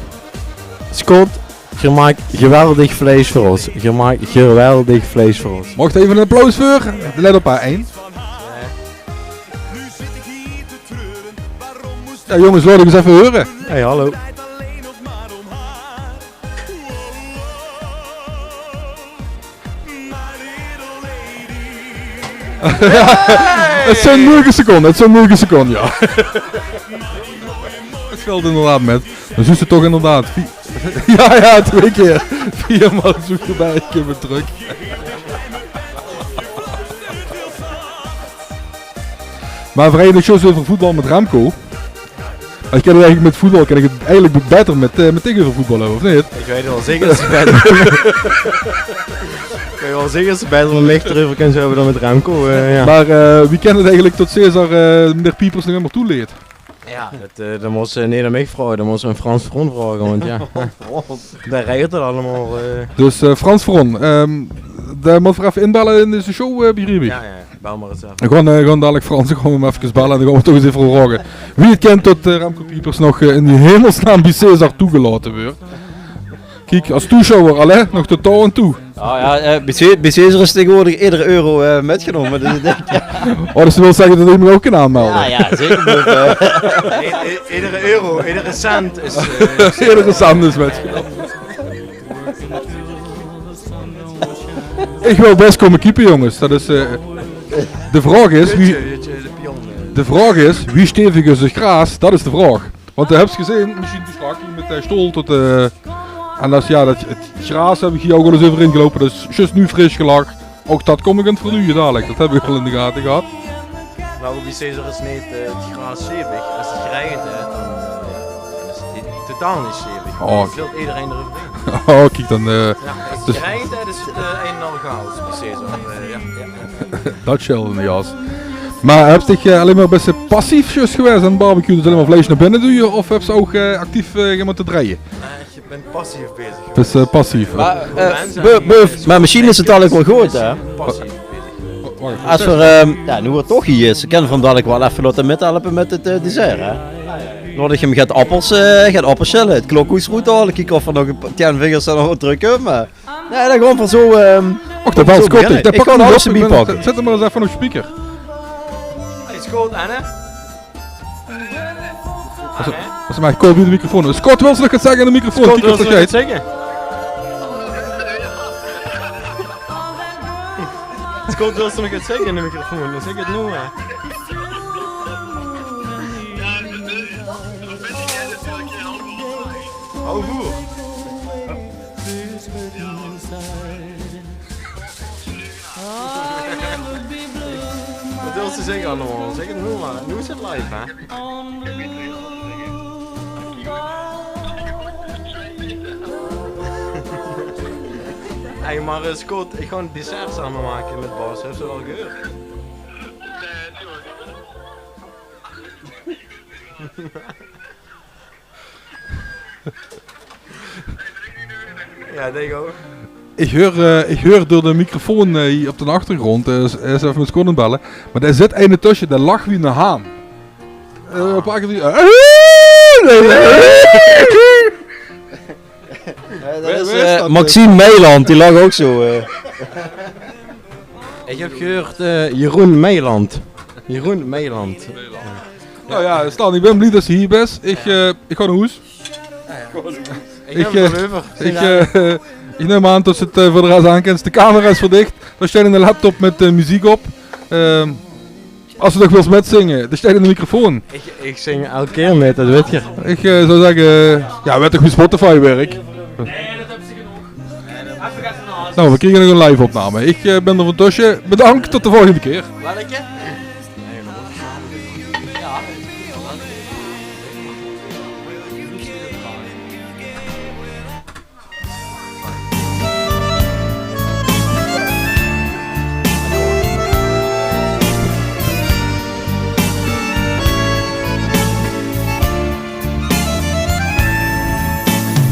Scott, je maakt geweldig vlees voor ons. Je maakt geweldig vlees voor ons. Mocht even een applaus voor? Let op, hè, één. Ja, jongens, laat ik eens even horen. Hey, hallo. Ja, het zijn nul seconden, het zijn nul seconden, ja. Het geldt inderdaad met. Dan zuus se toch inderdaad. Vi-, ja, ja, twee keer. Veer maol zoe erbij, ik heb het druk. Maar veer hawwe het juist over voetbal met Remco. Ik ken het eigenlijk met voetbal, ken ik het eigenlijk beter met, eh, met dich euver voetbal höbbe, of niet? Ik weet wel zeker dat ze beter, ik weet wel zeker dat ze beter met mich erover kunnen hebben dan met Remco, eh, ja. Maar, eh, wie kent het eigenlijk tot Cesar, eh, meneer Piepers nog immer toeleed? Ja, dat, eh, dan moest ze niet aan mich vragen, dan moest ze aan Frans Veron vragen, want ja, daar regelt het allemaal, eh. Dus, eh, Frans Veron, ehm, daar moeten we even inbellen in deze show, eh, begrijp ik. Ja, ja. Bel maar eens even. Gewoon, eh, gewoon dadelijk Frans, gewoon hem even bellen en dan gaan we toch eens even vragen. Wie het kent tot, eh, Remco Piepers nog, eh, in die hemelsnaam bij Cesar toegelaten wordt. Kiek, als toeschouwer al, hè, nog tot touw en toe. Ja, ja, eh, bij Ce-, bij Cesar is tegenwoordig iedere euro, eh, metgenomen. Dus ik denk, ja. Oh, dus dat wil zeggen dat ik me ook kan aanmelden. Ja, ja, zeker. Moet, eh. I-, i-, iedere euro, iedere cent is, eh, iedere cent is metgenomen. Ik wil best komen keeper, jongens. Dat is, eh, de vraag is, wie, de vraag is, wie stevig is het graas? Dat is de vraag. Want, eh, heb je gezien, misschien de strak met de stoel tot, eh, en dat is, ja, dat, het graas heb ik hier ook al eens overheen gelopen. Dat is juist nu fris gelag. Ook dat kom ik aan het vernuien dadelijk. Dat heb ik al in de gaten gehad. Nou, wie Cesar is niet, eh, het graas stevig. Als het regent, hè, dan, eh, dan is het he-, totaal niet stevig. Oh. Dan vult iedereen eroverheen. Oh, kijk, dan, eh, ja, als het dus regent, hè, is het, eh, een en al chaos bij Cesar. Eh, ja, ja. Dat scheelt in de jas. Maar heb je, eh, alleen maar best passief juist geweest aan het barbecue? Dus alleen maar vlees naar binnen duwen? Of heb je ook, eh, actief, eh, gaan moeten draaien? Nee, ik ben passief bezig geweest. Dus, eh, passief. Maar, eh, Buff, maar misschien is het dadelijk wel goed, hè? Passief bezig. Als we, ehm, ja, nu het toch hier is, kunnen we hem dadelijk wel even laten methelpen met het, eh, dessert, hè? Laat ik hem gaat appels, eh, gaat appels schellen, het klokhoes roet halen, kijken of er nog een paar tien vingers er nog wat druk hebben, maar nee, dan gewoon van zo, ehm, och, dat belt Scott. Ik kan alles erbij pakken. Zet hem maar eens even op speaker. Hij is goed, Anne. Als, als hij maar komt bij de microfoon. Scott, wil ze nog iets zeggen in de microfoon? Scott, wil ze nog iets zeggen? Scott, wil ze nog iets zeggen in de microfoon? Dan zeg het nu maar. Half oer. Wat wil ze zeggen allemaal? Zeg het nu maar. Nu is het live, hè? Hey, maar, eh, Scott, ich gaon ein dessert same make mit Bas. Höbs se det al gehuurd? Ja, dink ich ouch. Ich huur, eh, ich huur door de microfoon, eh, hie op de achtergróndj, eh, is, is effe mit Scott aan 't belle, maar d'r zit eine tösse, dae lach wie eine haan. Eh, ein paar kier die, eh, Wie is, eh, Maxime Meiland, die lach ouch zo, eh. Ich höb gehuurd, eh, Jeroen Meiland. Jeroen Meiland. Nou ja, Stan, ich bön blie det se hie bös. Ich, eh, ich gaon nao hoes. Ich, eh, ich, eh, ich num aan det se 't, eh, veur de res aan kins. De camera is verdich. Dao steit eine laptop mit, eh, meziek op. Ehm, Es se nog wils mitzinge, dao steit eine microfoon. Ich, ich zing eder kier mit, det wèt geer. Ich, eh, zou zègke, eh, ja, wèt toch wie Spotify wirk. Nou, we kriege nog ein live-opname. Ich, eh, bön d'r van tösse. Bedank, tot de volgende kier.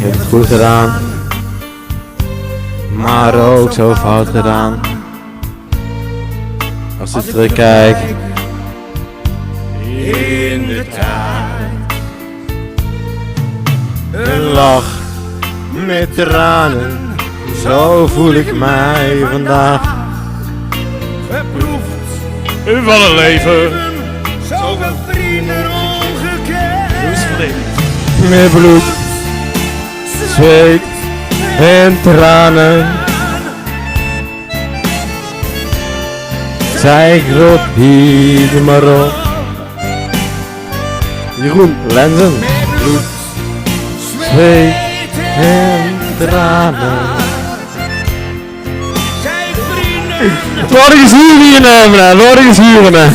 Höb 't good gedaon, maar ouch zo fout gedaon. Es ich trökkiek in de tied, ein lach mit trane, zo veul ich mich vandaag. Geproefd van ein laeve, zo väöl vrunj óngekènd. Mit blood, zweet en trane. Zie groot hie maar op. Jeroen Lenzen. Blood, zweet en trane. Laot ich ins hure, hè, laot ich ins hure, hè.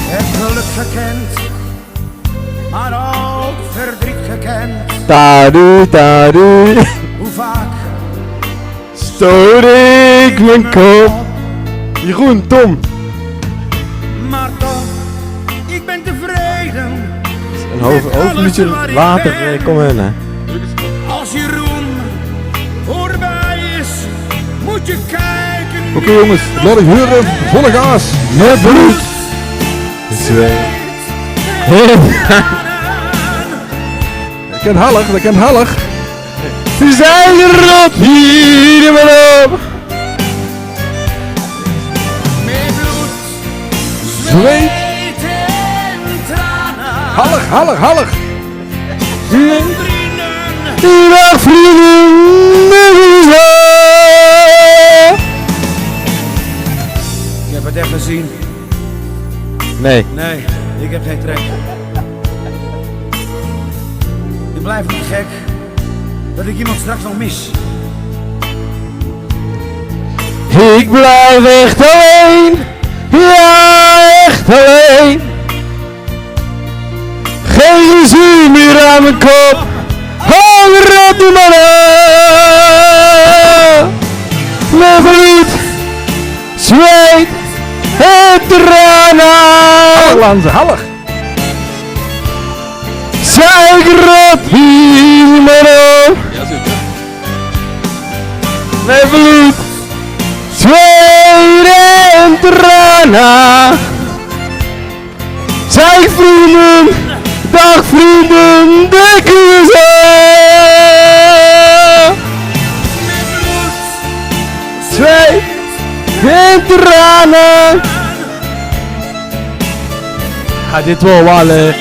Höb gelök gekènd, maar ouch verdriet gekènd. Tadu, tadu. Hoe vaak stoot ich mien kop. Jeroen, Tom. Maar toch, ich bön tevreden. Ein half, half minuutje later, eh, kómme we, hè. Als Jeroen voorbij is, moet je kijken. Oké, jongens, laot ich hure, volle gaas. Mit blood, zweet. Det kènt heller, det kènt heller. Ze zeen d'r op, hie maar op. Zweet. Heller, heller, heller. Dag vrienden. Ich höb 't effe gezeen. Nee. Nee, ich höb geine trek. Ich blief te gek det ich emes straks nog mis. Ich blief ech allein, ja, ech allein. Gein gezeuk mier aan mien kop, hang rot in mien oor. Mit blood, zweet en trane. Lanze, haller. Zie groot hie maar op. Mit blood, zweet en trane. Zie vrienden, dag vrienden, de keuze. Mit blood, zweet en trane. Ja, dit waor waal, eh,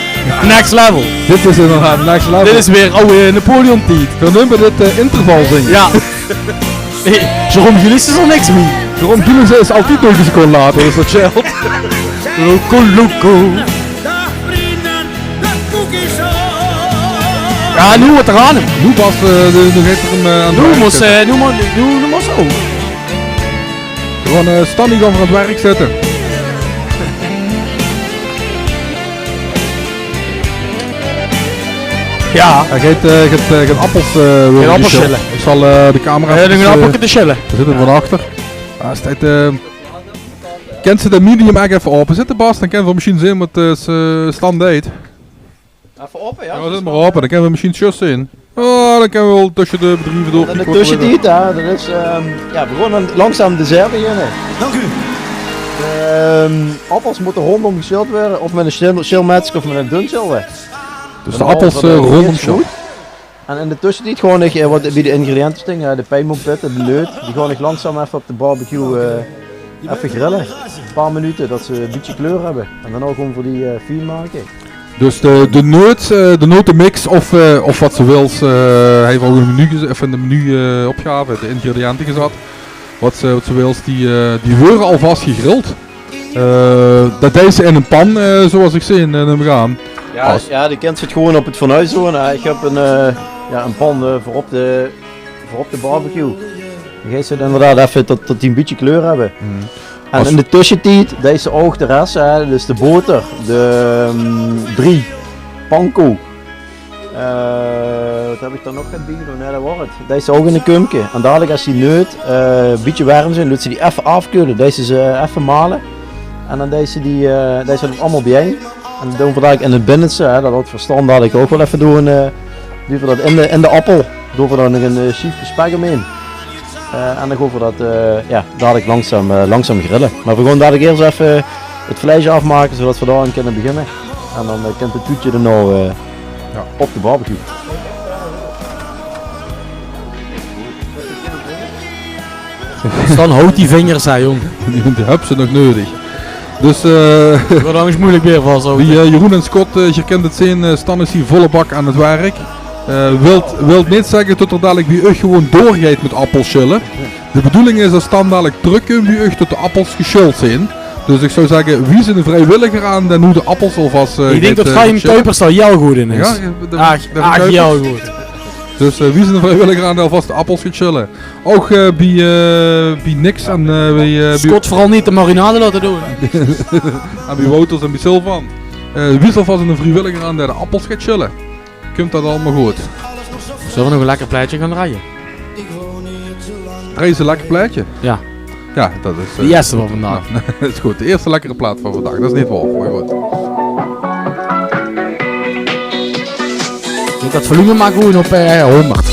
next level. Dit is inderdaad next level. Dit is weer awwe Napoleon-tied. Veer neume dit, eh, interval zinge. Ja. Hey, Jérôme Gillissen is al niks mie. Jérôme Gillissen is altied nog ein seconde later, dus det sjeelt. Loco, loco. Ja, noe waert 'r aan 'm. Noe pas, eh, de, noe geit 'r 'm, eh, aan 't werk zètte. Noe mós, eh, noe mós, noe, noe mós zo. Gewoon, eh, Stanny gewoon aan 't werk zètte. Jao. Hae geit, eh, geit, eh, geit appels, eh, wille sjille. Sjille. Ich zal, eh, de camera efkes, eh, appelke sjille. Dao zit 'r van achter. Ah, steit, eh, kins se de medium ech effe aope zitte, Bas? Dan kinne v'r mesjien zeen wat, eh, Stan deit. Effe aope, jao? Jao, zèt mer aope, dan kinne v'r mesjien zjus zeen. Oh, dan kinne v'r waal tösse de bedrieve door. En in de tössetied, hè, dat is, ehm, jao, v'r gaon dan langzaam de zède beginne. Dank u. De, ehm, appels mótte róndóm gesjild waere, of mit ein sjil-, sjilmètske of mit ein dun sjil. Dus de appels, eh, róndóm sjille. En in de tössetied gaon ich, eh, wat bie de ingrediënte sting, eh, de pijnboompit, de neut, die gaon ich langzaam effe op de barbecue, eh, effe grille. Ein paar minute, dat ze ein bietje kleur höbbe. En daonao gaon v'r die, eh, fien make. Dus de, de neut, eh, de notemix of, eh, of wat se wils, eh, hae haet ouch in 't menu gez-, of in de menu, eh, opgave, de ingrediënte gezat. Wat se, wat se wils, die, eh, die waere alvas gegrild. Eh, dat deis se in ein pan, eh, zoewie ich zeen, eh, num ich aan. Jao, jao, de kins 't gewoon op 't fornuis doon, hè. Ich höb ein, eh, jao, ein pan, eh, veur op de, veur op de barbecue. Dan geis se 't inderdaad effe tot, tot die ein bietje kleur höbbe. En in de tössetied deis se ouch de res, hè, dus de boter, de, ehm, brie, panko, eh, wat höb ich dao nog get bie gedoon? Nae, dat waor 't. Deis se ouch in e kumke. En dalik es die neut, eh, e bietje werm zeen, duis se die effe aafkeule. Deis se ze effe male. En dan deis se die, eh, deis se dat allemaol biejein. En dan doon v'r dalik in 't binneste, hè, dat laot v'r Stan dalik ouch waal effe doon, eh, doon v'r dat in de, in de appel. Doon v'r dao nog ein, eh, sjiefke spek ómhaer. Eh, en dan gaon v'r dat, eh, jao, dalik langzaam, eh, langzaam grille. Mer v'r gaon dalik iers effe 't vleis aafmake, zoedat v'r dao aan kinne beginne. En dan, eh, kint 't toetje daonao, eh, jao, op de barbecue. Stan, haoj die vingers, hè, jóng. Die höbs se nog neudig. Dus, eh, wie, eh, Jeroen en Scott, eh, geer kint 't zeen, eh, Stan is hie volle bak aan 't werk. Eh, wilt, wilt neet zègke tot 'r dalik bie uch gewoon doorgeit mit appels sjille. De bedoeling is tot Stan dalik trökkump bie uch tot de appels gesjild zeen. Dus ich zou zègke, wie is 'ne vriewilliger aan dae noe de appels alvas, eh, ich dink dat Chaim Kuipers dao hiel good in is. Jao, jao, dat, ach, dat ach, Kuipers. Hiel good. Dus, eh, wie is 'ne vriewilliger aan dae alvas de appels geit sjille? Ouch, eh, bie, eh, bie Nix en, eh, bie, eh, bie Scott veural neet de marinade laote doon. En bie Wouters en bie Sylvan. Eh, wie is alvas 'ne vriewilliger aan dae de appels geit sjille? Kump dat allemaol good? Zölle v'r nog e lekker plaetje gaon drejje? Drejje ze e lekker plaetje? Jao. Jao, dat is, eh, de ierste van vandaag. Is good, de ierste lekkere plaat van vandaag. Dat is neet waor, mer good. Zèt dat volume mer gewoon op, eh, hóngerd.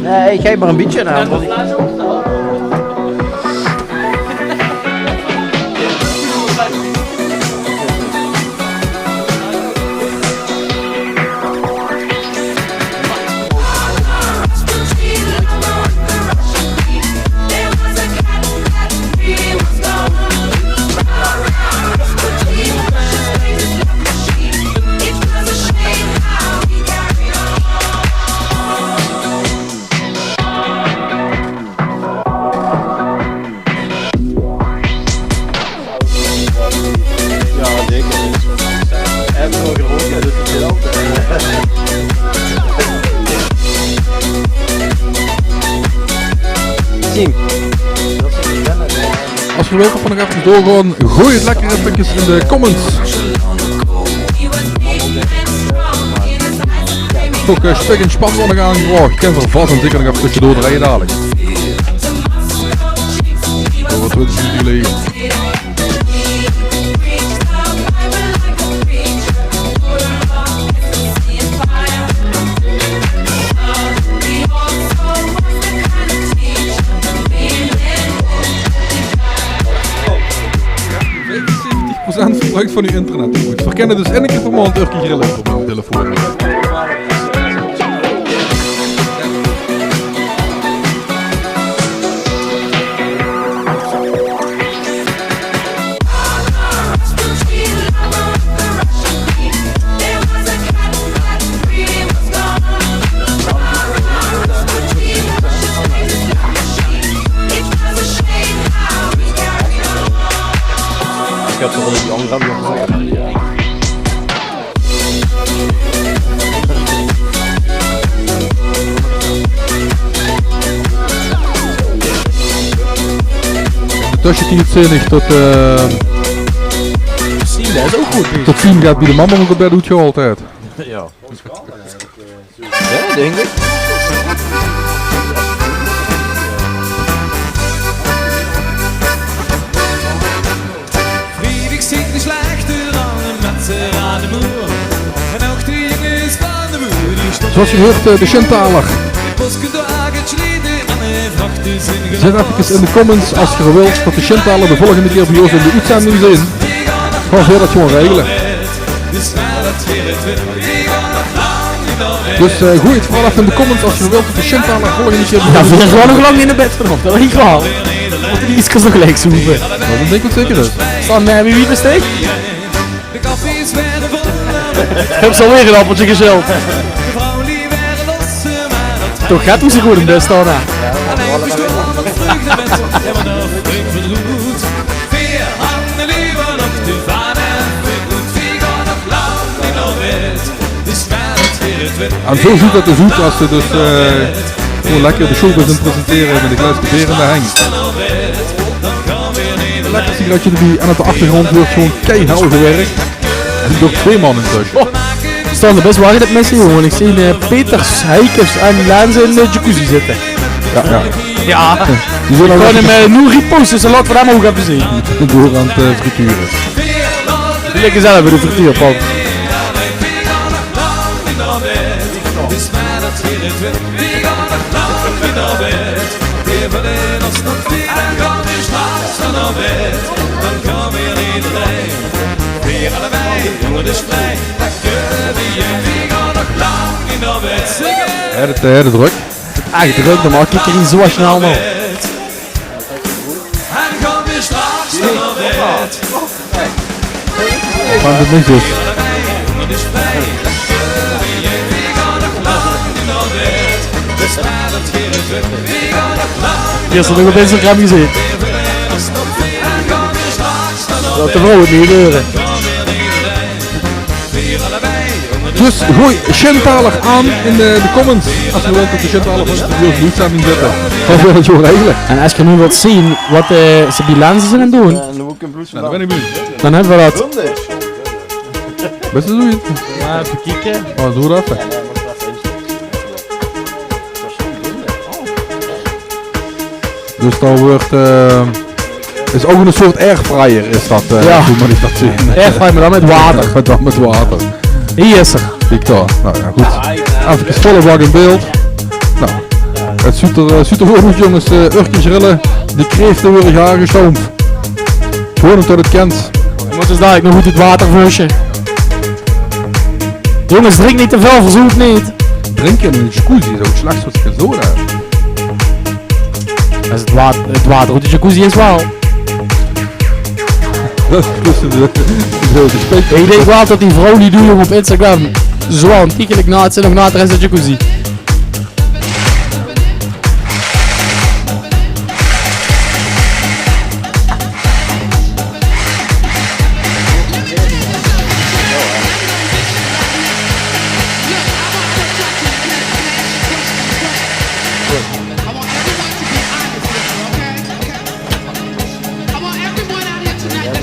Nae, ich gaef mer e bietje aan. Jao, zeker. En nog ein rondje, dat is het geld. Team. As geer wilt dat v'r nog efkes doorgaon, gooi 't lekker efkes in de comments. Toch, eh, spik en span waere aangebracht. Kinne v'r vas en zeker nog efkes tösjedoor drejje dalik. Oh, wat wil ich hie lege? Vijfenzeventig procent verbruik Van uw internet. Good. Veer kinne dus eine kier per maond Urkentje Grille op de telefoon. Ich höb zoe van die anger. In de tössetied zeen ich tot, eh, Sien, det is ouch good. Tot Sien geit bie de mam, ómdet 't bèd oetgehaold haet. Jao. Jao, dink ich. Vriedig zit de slechter aan en met ze aan de moer. En ouch de jonges van de moer, die stonden Zoals je hoort, eh, de Sjintaler. De boskendaag het sleden aan de vrachten. Zèt efkes in de comments es geer wilt tot de Sjintaler de volgende kier bie ós in de oetzending zeen. Dan gaon veer det gewoon regele. Dus, eh, gooi het vooral effe in de comments es geer wilt tot de Sjintaler volgende kier bie ós in de oetzending zeen. Jao, veer zeen nog lang neet nao bèd vanaaf, det weit ich waal. Mótte die ietskes nog geliek zoeve. Det dink ich zeker is. Stan, eh, wie, wie besteek? Höbs se alweer ein appeltje gezjèld? Toch geit 't zoe good in bèd, Stan, hè? En zoe zuut det d'r oet es ze dus, eh, gewoon lekker de showbiz aan 't presentere mit ein glaeske beer in de henj. Lekker sigaretje d'rbie en op de achtergróndj wuuert gewoon keihel gewèrk. En door twee man intösse. Oh, Stan, det is waal get misse, jóng. Ich zeen, eh, Peters, Heikes en Lens in de jacuzzi zitte. Jao, jao. Jao. Die zeen al gewoon lekker 'm, eh, noe reposten, zoe laot v'r 'm ouch effe zeen. Door aan 't, eh, friture. Die ligke zelf bie de frituurpan. Hè, det, hè, det drök. Ech drök, normaal kiek ich neet zoe snel nao. Van de Mugges. Die is nog op Instagram gezeen. Det de vrouw het neet heure. Dus gooi Sjintaler aan in de, de comments. Es geer wilt tot de Sjintaler volgende kier bie ós in de oetzending zit, dan gaon veer det gewoon regele. En es geer noe wilt zeen waat, eh, ze bie Lens zeen aan 't doon, Jao, det weit ich neet. Dan höbbe v'r det. Bès se zoe get? Jao, effe kieke. Oh, zoe effe. Dus det wuuert, eh, is ouch ein soort airfryer, is det, eh, Jao. Wie mót ich det zeen? Airfryer, mer dan mit water. Mer dan mit water. Hie is 'r. Kiek dao. Nou jao, good. Effe volle bak in beeld. Nou, het zuut d'r, eh, zuut d'r good oet, jónges. Eh, Urkentje Grille. Die kreefte waere gaar gestoump. Gewoon ómdet 't kint. V'r mótte dus dalik nog good 't water vösje. Jónges, drink neet te väöl, verzoet neet. Drinke in ein jacuzzi is ouch 't slechste waat se kins doon, hè. Det is 't wa-, 't water oet de jacuzzi is waal. Det is de, de, de spijker. Ich dink waal det die vrouw die doe, jóng, op Instagram zoe aantiekelijk naat zit, nog nater es de jacuzzi.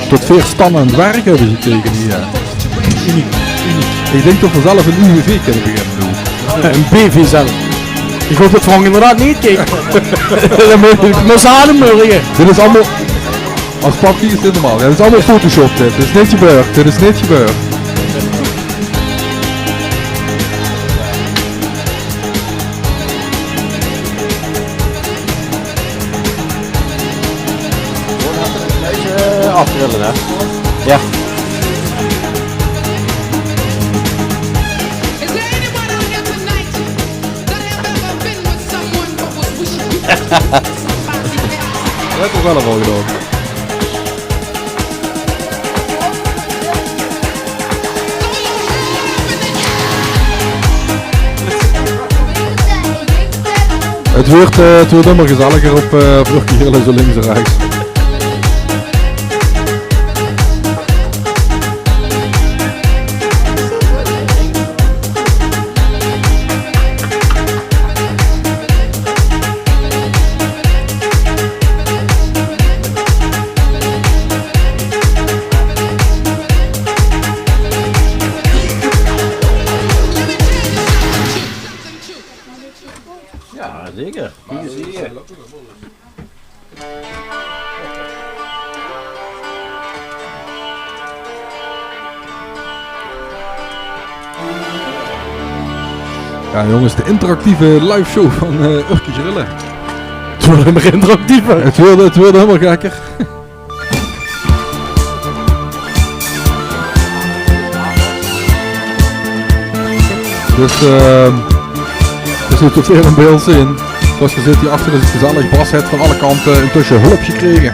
Tot veer Stan en Dwerg höbbe gekrege hie. Ich dink tot v'r zelf ein U W V kinne beginne doon. Ein B V zelf. Ich haop det Frank inderdaad neet kiek. Dan mót ich, ich mós aan 'm murge. Dit is allemaol, es pappie is dit normaal. Jao, dit is allemaol Photoshop dit. Dit is neet gebeurd. Dit is neet gebeurd. Aaftrille, hè? Jao. Wel al gedaon. Het weurt, eh, het weurt ummer gezelliger op, eh, op Urkey Grille, zo links en rechts. Jao, zeker. Jao, jonges, de interactieve liveshow van, eh, Urkey Grille. Het weurt ummer interactiever. Het weurt, het weurt ummer gekker. Dus, eh, dus wie geer in beeld zeet, zoewie geer zeet, hie achter is het gezellig. Bas haet van alle kante intösse hulp gekrege.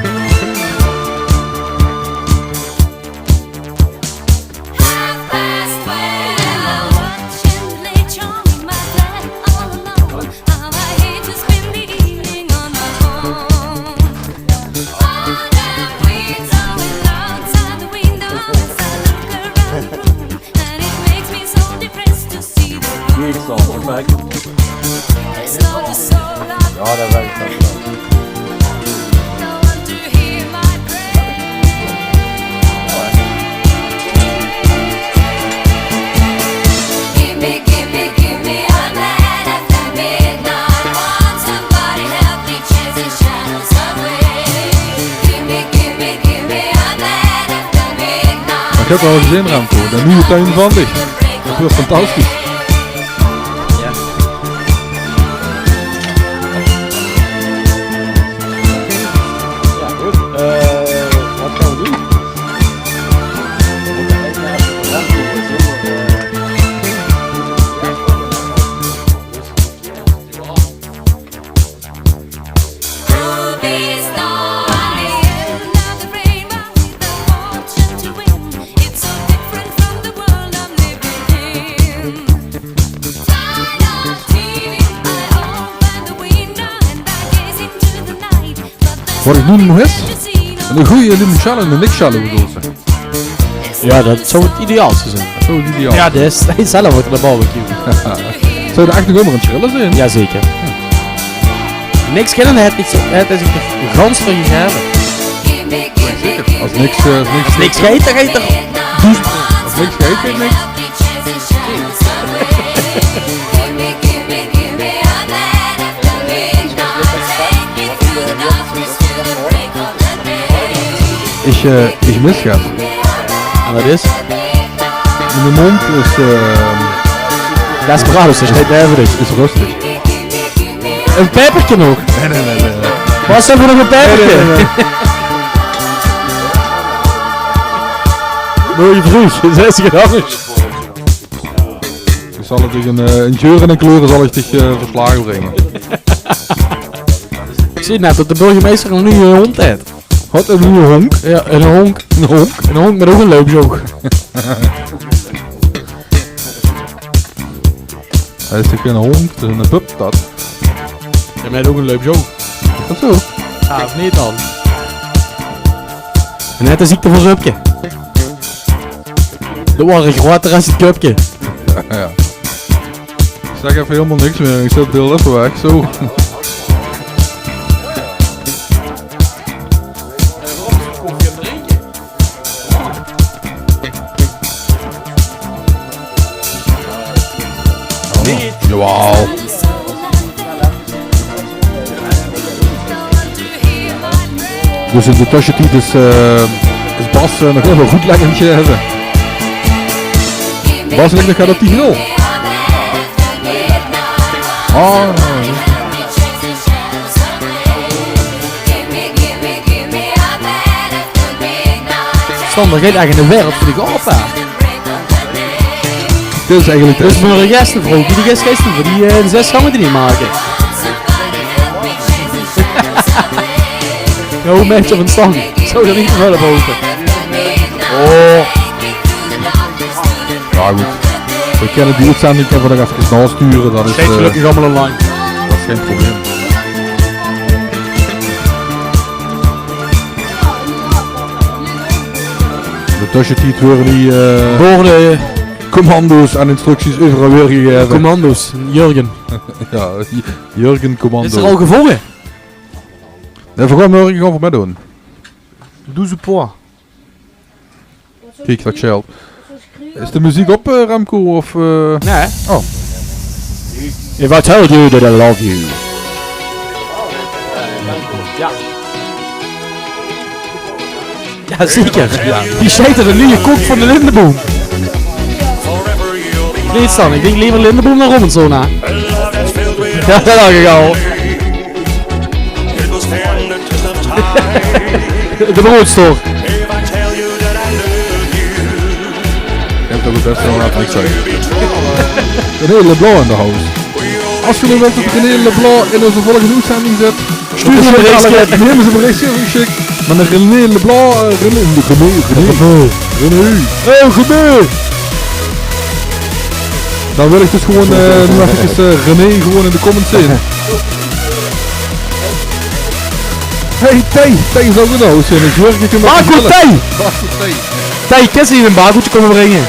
Niet zo, perfect. Jao, dat werk ik wel. Mer ich höb waal zin d'raan, veur de nuuje tuin van dich. Dat weurt fantastisch. Jao. Jao, good. Eh, wat gaon v'r doon? Wat ich noe mis? Ein gooj limoncello en ein mixcello, bedoels se? Jao, dat zou het ideaalste zeen. Dat zou het ideaal zeen. Jao, dat is, dat is zelf ouch de barbecue. Zou d'r ech nog ummer ein Grille zeen? Jao, zeker. Niks kenne, het is, het is ein gans vergegaeve. Zeker. As niks, eh, as niks, as niks geit, dan geit d'r. As niks geit, geit niks. Ich, eh, ich mis get. En dat is? Miene móndj is, eh, desperados, is neet huiverig. Is rustig. Ein pijperke nog? Nae, nae, nae, nae, nae. Waat is dat veur ein pijperke? Nae, nae, nae, nae. Mooie vries, dat is get angers. Ich zal dich in, eh, in geure en kleure zal ich dich, eh, verslaag bringe. Ich zeen net dat de burgemeister ein nuuje hóndj haet. Wat, ein nuuje hóndj? Jao, ein hóndj. Ein hóndj? Ein hóndj, mer ouch ein leupsjoog. Hae is toch geine hóndj, dat is eine pup, dat. Jao, mer hae haet ouch ein leupsjoog. Is dat zo? Jao, of neet dan? En hae haet de ziekte van Zupke. De ware groter es het köpke. Jao. Ich zèk effe hielemaol niks mieë. Ich zèt het beeld effe weg. Zo. Jawaal. Dus in de tössetied is, eh, is Bas, eh, nog effe good lekker aan het gaeve. Bas, lik nog get op die grill? Oh, jao. Sander, geit ech in de wereld veur de gape. Dit is eigelik, dus mer ein gestevrouw, die gisteren veur die, eh, zes gange die make. Ja, hoe mèt geer van stang? Zou dat neet te väöl boven? Oh. Ja, good. Veer kinne die oetzending kinne veer nog effe naosture. Dat is, eh, gelukkig allemaol online. Dat is gein probleem. In de tössetied weure die, eh, commando's en instructies euveral weergegaeve. Commando's, Jurgen. Ja, Jurgen Commando. Is 'r al gevónge? Nae, veer gaon mörge gaon veer mètdoon. Douze points. Kiek, dat scheelt. Is de meziek op, eh, Remco, of, eh? Nae. Oh. If I told you that I love you. Ja. Ja, zeker. Ja. Die sjeit de nuuje kok van de Lindeboom. Neet staan, ich dink leever Lindeboom dan Robinson, hè? Ja, dat dach ich al. De broedstor. Ich höb toch 't bèste van laote niks zègke. René Leblanc in de house. Es geer noe wèlt det René Leblanc in ózze volgende oetzending zit, stuur 'm ein berichtje. Nae, 'm ein berichtje gesjik. Mer René Leblanc, eh, René, René, René. René. Oh, René. Dan wil ich dus gewoon, eh, noe efkes, eh, René gewoon in de comments zeen. Hey, Thij. Thij is ouch in de house, zeen ich. Jurgen, kóm mer. Marco, Thij. Marco, Thij. Thij, kins se neet ein bakeltje kómme bringe?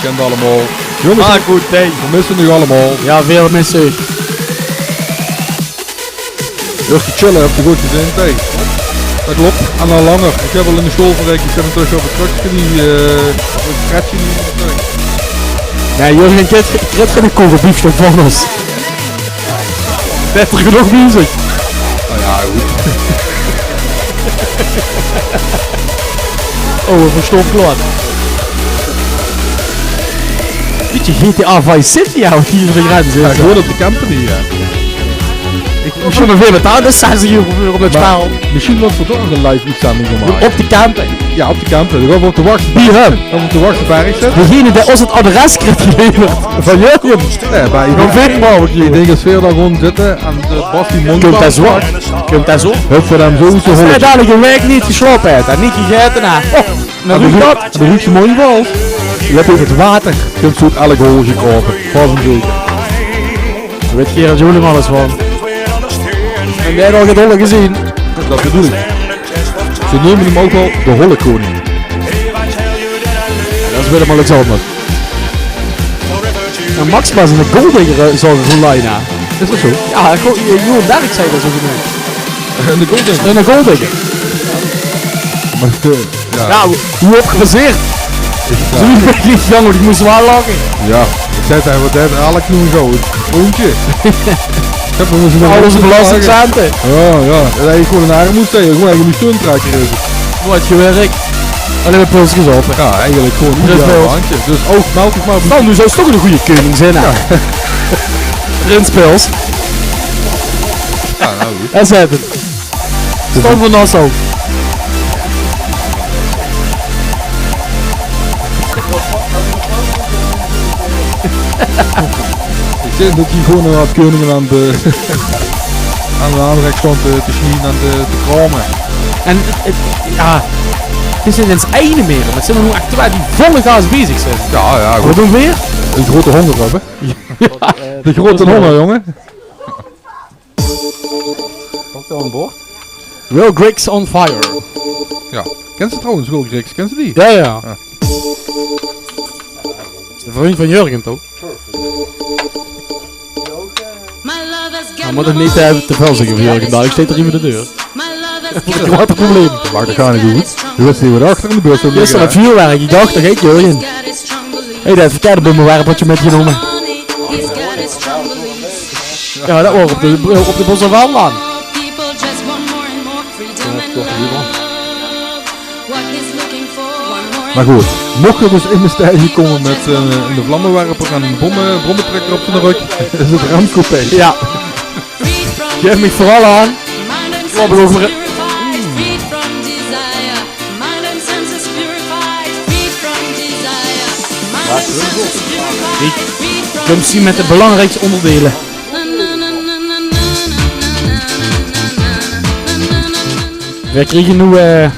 Kènt allemaol. Jónges, Marco, Thij. Veer misse uch allemaol. Ja, veer misse uch. Jurgen, chille, höb ich good gezeen, Thij. Dat klop. En dan langer. Ich höb al in de sjool verrek, ich zit intösse op 't truckske die, eh, op 't kretsje die. Nae, Jurgen, kriet, kriet geine kogelbiefstuk van ós. Bèter genóg bezig. Oh ja, good. Oh, veer verstaon klaor. Bietje G T A Vice City, ja, wat hie veur de grens is. Ja, gewoon op de camper hie, ja. Ich, ich zów mer weer betaole, zestig euro veur op 't spel. Mesjien mótte veer toch nog ein live oetzending van make. Op de camper. Ja, op de camper. Dan gaon veer op de Wachse. Bie häöm. Op de Wachse berg zitte. Degene dae ós 't adres kriet geleverd. Van Jurgen. Ja, mer ich dink, ich dink es veer dao gewoon zitte en de Bas die móndj... Kump det zo? Kump det zo? Höb veur häöm sowieso... Es hae dalik ein waek neet geslaope haet en neet gegaete haet. Oh, dan ruuk det. De ruukste móndj waal. Lèt op 't water. Kums oet elk holletje kroupe. Vas en zeker. Dao weit Gerard Joling alles van. En dae haet al get holle gezeen. Det bedoel ich. Ze neume häöm ouch waal de Hollekeuning. Ja, det is Willem-Alexander. En Maxima is eine golddigger, eh, zag ich online, hè. Is det zo? Ja, ich hoor, eh, Johan Derks zag det zo geneump. Eine golddigger? Eine golddigger. Mer, eh, Ja. Ja, wie opgebaseerd. Ich, ja. Zoe bin ich neet, jóng, ich mós waal lache. Ja, ich zag taenge häöm, waat haet Alex noe zo? Ein hondje. Ich höb nog ins ein... Al ózze belastingcente. Ja, ja. Hae haet gewoon ein armoe, gewoon eigelik ein stoomtrekker is 't. Noeats gewirk. Allein mer pils gezaope. Ja, eigelik gewoon ideaal handje. Pils. Dus ouch melk is mer... Stel, noe zouws se toch eine gooje keuning zeen, hè? Ja. Prins Pils. Ja, noe good. Hae zaet 't. Stam van Nassau. Ich zeen det hie gewoon nog waat keuninge aan de, aan de aanrek staon te, te sjiene en te, te kraome. En 't, 't, ja, 't is neet ins eine mieë, mer 't zeen d'r noe ech twieë die volle gaas bezig zeen. Ja, ja, good. Waat doon veer? Eine groeate hónger höbbe. Ja. De groeate hónger, jónge. Ook al aan boord? Will Griggs on Fire. Ja. Kins se trouwens Will Griggs? Kins se die? Ja, ja. Ja. Is de vrundj van Jurgen, toch? Hae mót 't neet, eh, te väöl zègke euver Jurgen, dalik steit d'r iemes veur de deur. Groeat probleem. Maak dich gein zörg. Doe wits neet waat achter in de bus ligk, hè? Gister mit vuurwerk, ich dach, det geit Jurgen. Hey, det verkeerde bómmewerpertje mitgenómme. Ja, det waor op de, op de Bosserveldlaan. Mer good, moch d'r dus emes taengekómme mit, eh, eine vlammewerper en eine bómme-, bómmetrekker op ziene rök, is 't Remco Pech. Ja. Gaef mich veural aan. Klop ich ouch weer. Ich kóm zie mit de belangriekste óngerdeile. Veer kriege noe, eh,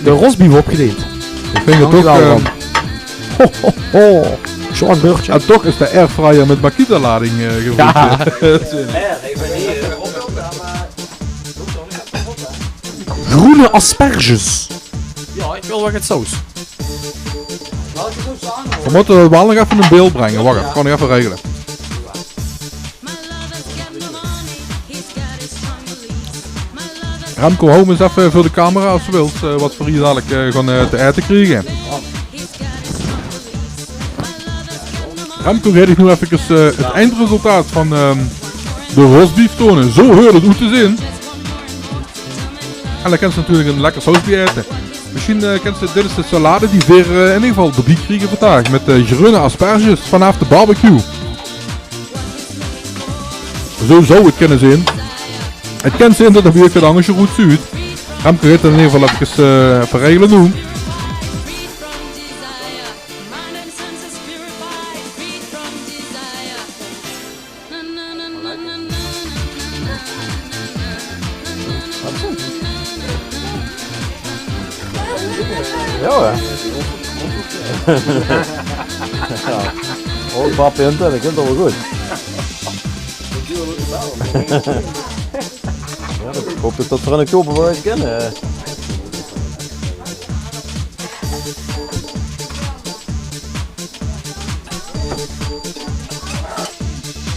de rosbief opgedeeld. Ich vinj 't toch, eh, ho, ho, ho. Sjoon beurtje. En toch is de airfryer mit Makita-lading, eh, gevoed. Jao. Groene asperges. Jao, ich wil waal get saus. Veer mótte 't waal nog effe in beeld bringe. Wach effe, kan ich effe regele. Remco, hou 'm ins effe veur de camera es se wils, eh, wat veer hie dalik, eh, gaon, eh, te aete kriege. Remco geit dich noe effekes, eh, 't eindresultaat van, ehm, de rosbief toene. Zo heurt 't oet te zeen. En dan kins se natuurlik ein lekker saus bie aete. Mesjien, eh, kins se, dit is de salade die veer, eh, in eder geval d'rbie kriege vandaag. Mit, eh, greune asperges vanaaf de barbecue. Zo zou 't kinne zeen. 't Kin zeen det 't bie uch get angers good zuut. Remco geit 't in eder geval effekes, eh, effe regele noe. Jao, hè. Jao. Oh, ein paar pinte, det kump waal good. Jao, ich haop det veer in oktober waal ins kinne, hè.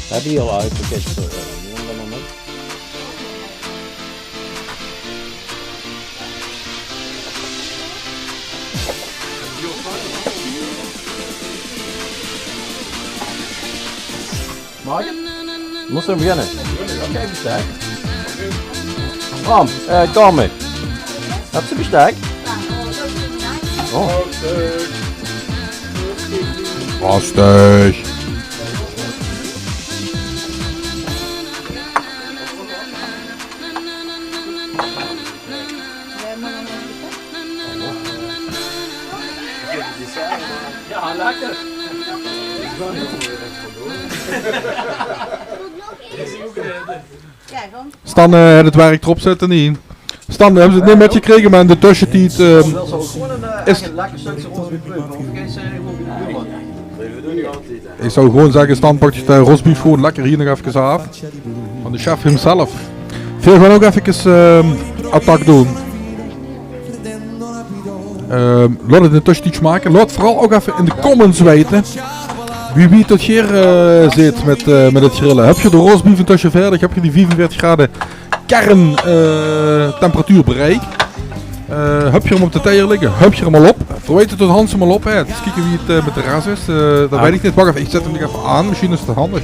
Höbbe die al oetgekèst, eh, op dit moment? Maag ich? Mós se beginne? Oké, bestek. Bram, eh, Carmen. Höbs se bestek? Oh. Lastig. Jao, lekker. Stan, eh, haet 't werk d'rop zitte, nie? Stan, höbs se 't neet mitgekrege, mer in de tössetied, eh, is Ich zou gewoon zègke, Stan, pak de rosbief gewoon lekker hie nog efkes aaf. Van de chef himself. Veer gaon ouch efkes, ehm, attack doon. Ehm, laot 't in de tössetied smake. Laot veural ouch effe in de comments weite wie wied tot geer, eh, zeet mit, eh, mit 't grille. Höb geer de rosbief intösse veerdig? Höb geer die viefenveertig grade kern, eh, temperatuur bereik. Eh, höb geer 'm op de teier ligke? Höb geer 'm al op? Veer weite tot Hans 'm al op haet. Ins kieke wie 't, eh, mit de res is. Eh, det weit ich neet. Wach effe, ich zèt 'm nog effe aan. Mesjien is 't handig.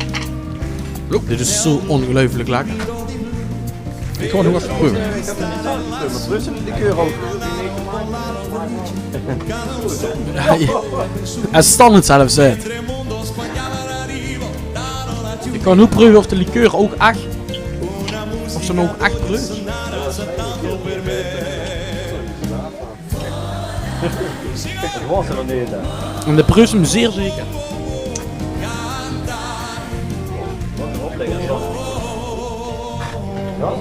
Zo. Dit is zo ongeluifelik lekker. Ich gaon 'm nog effe preuve. Es Stan 't zelf zaet. Ich gaon noe preuve of de likeur ouch ech, of ze 'm ouch ech preut. En de preut 'm zeer zeker.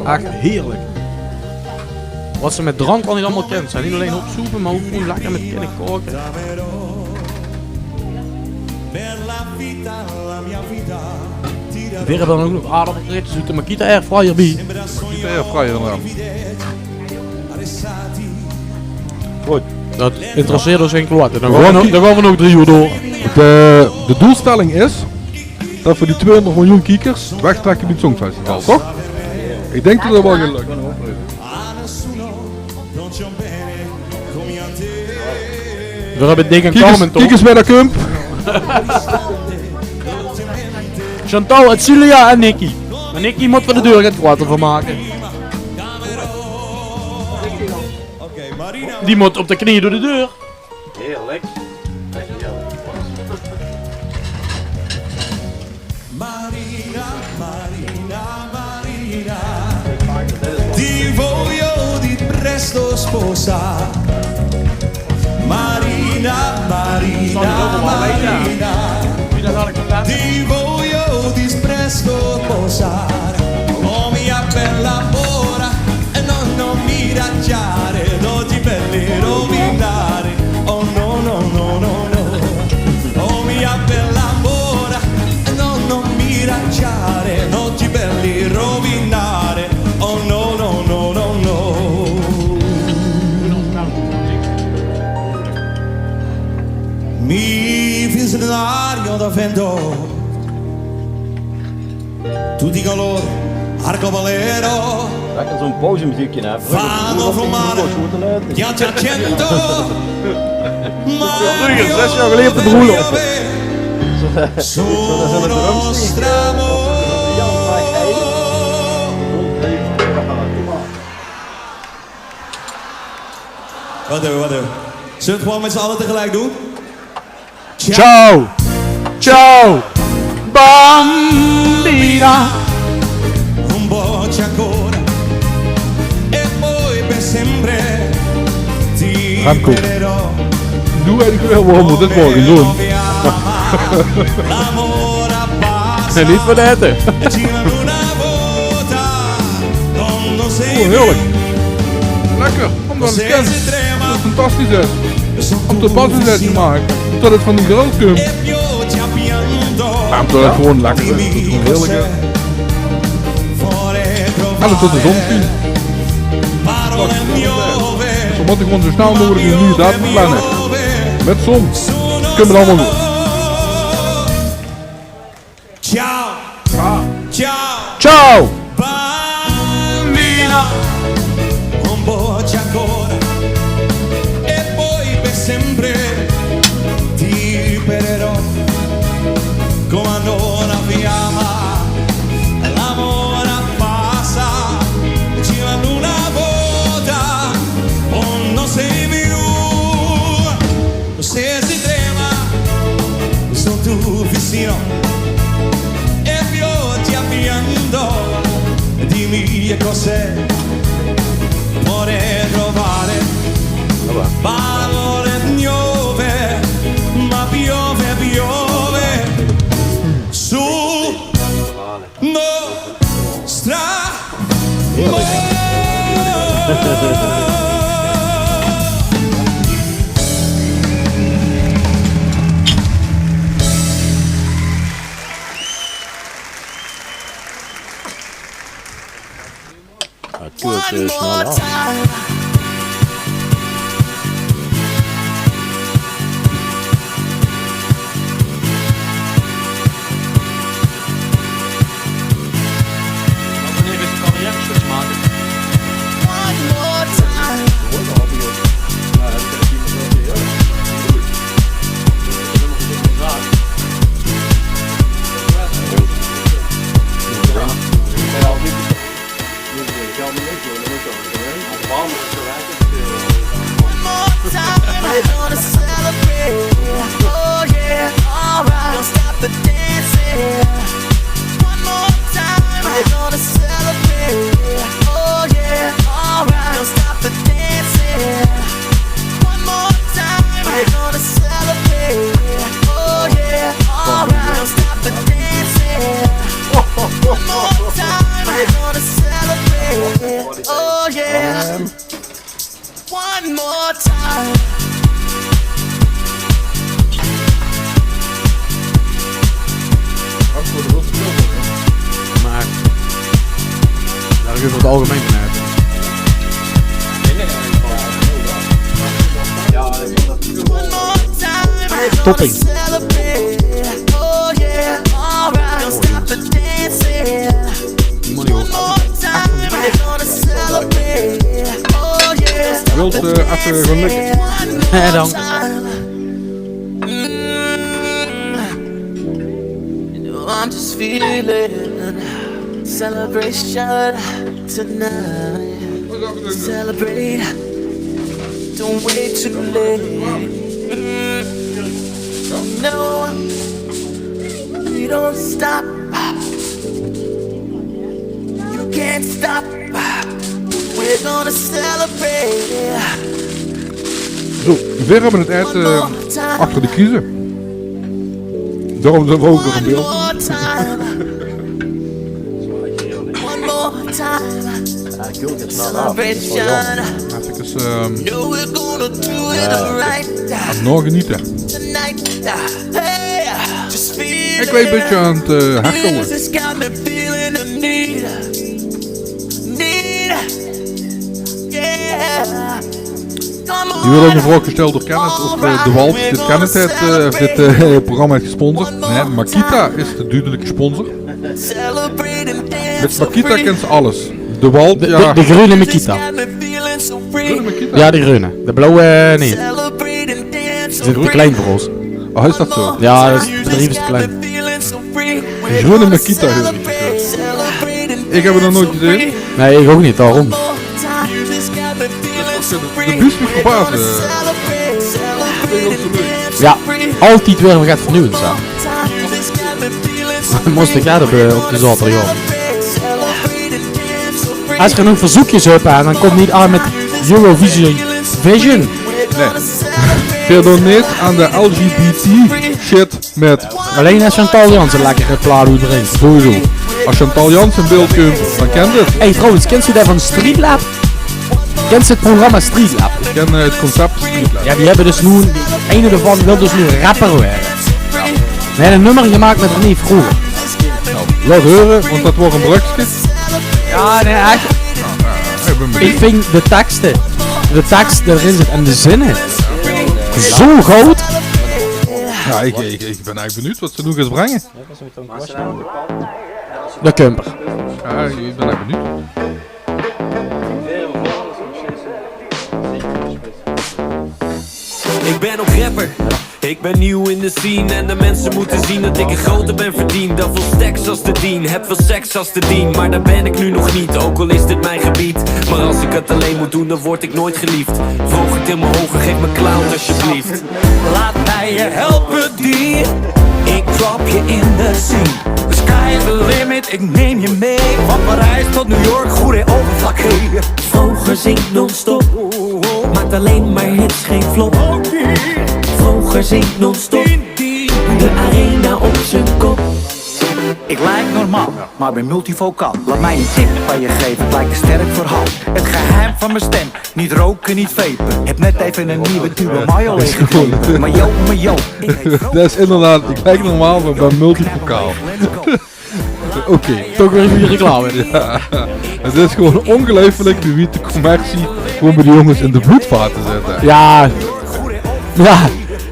Ech heerlik. Wat ze mit drank al neet allemaol kint. Ze neet allein opzoepe, mer ouch gewoon lekker mit kinne kaoke. Veer höbbe dan ouch nog aerdappelfrietjes oet de Makita airfryer bie. Makita airfryer, inderdaad. Good. Det interesseert ós gein klote. Dan gaon veer nog, dan gaon veer nog drie oer door. De, de doelstelling is det veer die tweehonderd miljoen kiekers wegtrèkke bie 't Songfestival, toch? Ich dink det det waal geit lökke. Veer höbbe dik ein Carmen, toch? Kiek ins wae dao kump. Chantal, Edcilia en Nicky. Mer Nicky mót veur de deur get groter van make. Die mót op de knieë door de deur. Heerlik. Ech heerlik. Marina, Marina, Marina, ti voglio di presto sposare. Marina, Marina, Marina, ti voglio di presto sposare. Oh mia bella mora, e no, no, mira già. Mario da Vento. Tutti i colori, arcobaleno. Lekker zo'n pauzemuziekje, hè. Vano formare. Piace al cento. Mario, zes jaar geleden op de bruiloft. Sono stramo. Wacht even, wacht even. Zullen we het gewoon met z'n allen tegelijk doen? Ciao! Ciao! Bambina! Un bacio ancora e poi per sempre ti perderò. Doe eigenlijk wel waarom we dit morgen doen. En niet voor eten. Oh, heerlijk. Lekker. Omdat het kent. Dat het fantastisch is. Om de bas in te maken. Tot het van die grill komt. Ja, omdat het gewoon lekker is. Het is gewoon heerlijk, hè. En het tot de zon schijnt. Dus we moeten gewoon zo snel mogelijk een nieuwe datum plannen. Met zon. Kunnen we allemaal doen. Ciao. Ciao. Ciao. Bambina, un bacio ancora e poi per sempre ti perderò. Come non abbiamo l'amore passa, gira una volta, non sei più. Se si trema, sono tu vicino e pioggia pianto, dimmi cosa vorrei trovare. Parole nuove, ma piove, piove su. Nostra. One more time. Nog even een carrière switch maken. One more time. One more time, we're gonna celebrate. Oh yeah, alright. Don't stop the dancing. One more time, we're gonna celebrate. Oh yeah, alright. Don't stop the dancing. One more time, we're gonna celebrate. Oh yeah, alright. Don't stop the dancing. One more time, we're gonna celebrate. Oh yeah. One more time. Maar daar is het algemeen vanuit. One more time. Topping. Oh yeah, alright. Don't stop the dancing. Money. One more time, we're gonna celebrate. Oh yeah. Wilt, eh, even gewoon lekker. One more time. Mm. You know, I'm just feeling celebration tonight. Celebrate. Don't wait too late. Mm. No, we don't stop. You can't stop. We're gonna celebrate. Zo, veer höbbe 't eit, eh, achter de kiezen. Daorum zeen veer ouch nog in beeld. One more time. One more time. Celebration. Efkes, ehm, No, we're gonna do it right. Nog geniete. Tonight. Hey, just feel it. Ik ben een beetje aan het, eh, hechele. Music's got me feeling the need. Need. Yeah. Hie weurt ouch 'n vraog gesteld door Kenneth of, eh, De Walt dit Kenneth het, eh, of dit, eh, programma het gesponsord. Nae, Makita is de dudelike sponsor. Mit Makita kins se alles. De Walt, de, jao. De, de greune Makita. Greune Makita? Jao, de greune. De blauwe, eh, neet. Die zeen te klein veur ós. Oh, is dat zo? Jao, 't bedrief is te klein. Zoe'n Makita heur ich. Ich höb 't nog noeit gezeen. Nae, ich ouch neet, daorum. De buus mich verbaas, eh. Jao, altied weer get vernuujends, hè. Mós ich jao, op de zaoterdig, jao. Es geer nog verzeukjes höb, hè, dan kóm neet aan mit Eurovision. Vision. Nae. Veer doon neet aan de L G B T shit. Met. Allein es Chantal Janzen lekker 'n plaat oetbringk. Sowieso. Es Chantal Janzen in beeld kump, dan kins se 't. Hey, trouwens, kins se dae van Street Lab? Kins se 't programma Street Lab? Ich kin, eh, 't concept Street Lab. Jao, die höbbe dus noe, eine daovan wil dus noe rapper waere. Dae haet 'n nummer gemaak mit René Vroger. Laot heure, want dat waor 'n brögske. Jao, nae, ech. Ich vin de tekste, de teks die d'rin zit en de zinne zo good. Jao, ich, ich, ich bin eigelik benuujd wat ze noe gaon bringe. De Kumper. Jao, ich bin eigelik benuujd. Ik ben ook rapper. Ik ben nieuw in de scene en de mensen moeten zien dat ik er groter ben verdiend. Dan veel stacks als de Dean, heb veel seks als de Dean. Maar daar ben ik nu nog niet, ook al is dit mijn gebied. Maar als ik het alleen moet doen, dan word ik nooit geliefd. Vroger, til me hoger, geef me clout alsjeblieft. Laat mij je helpen, Dean. Ik drop je in de scene. The sky is the limit, ik neem je mee. Van Parijs tot New York, goede overvlak, hey. Vroger zingt non-stop, maakt alleen maar hits, geen flop. Vroger zingt non-stop, de arena op zijn kop. Ik lijk normaal, maar ben multivocaal. Laat mij een tip van je geven, het lijkt een sterk verhaal. Het geheim van mijn stem, niet roken, niet vapen. Heb net even een nieuwe tube mayo leeggegeten. Maar yo, maar yo, ik heet Vroger. Det is inderdaad, ik lijk normaal, maar ben multivocaal. Oké, toch weer effe reclame. Jao. Het is gewoon ongeluifelik wie wied de commercie gewoon bij die jongens in de bloedvaten zit, hè. Jao. Jao.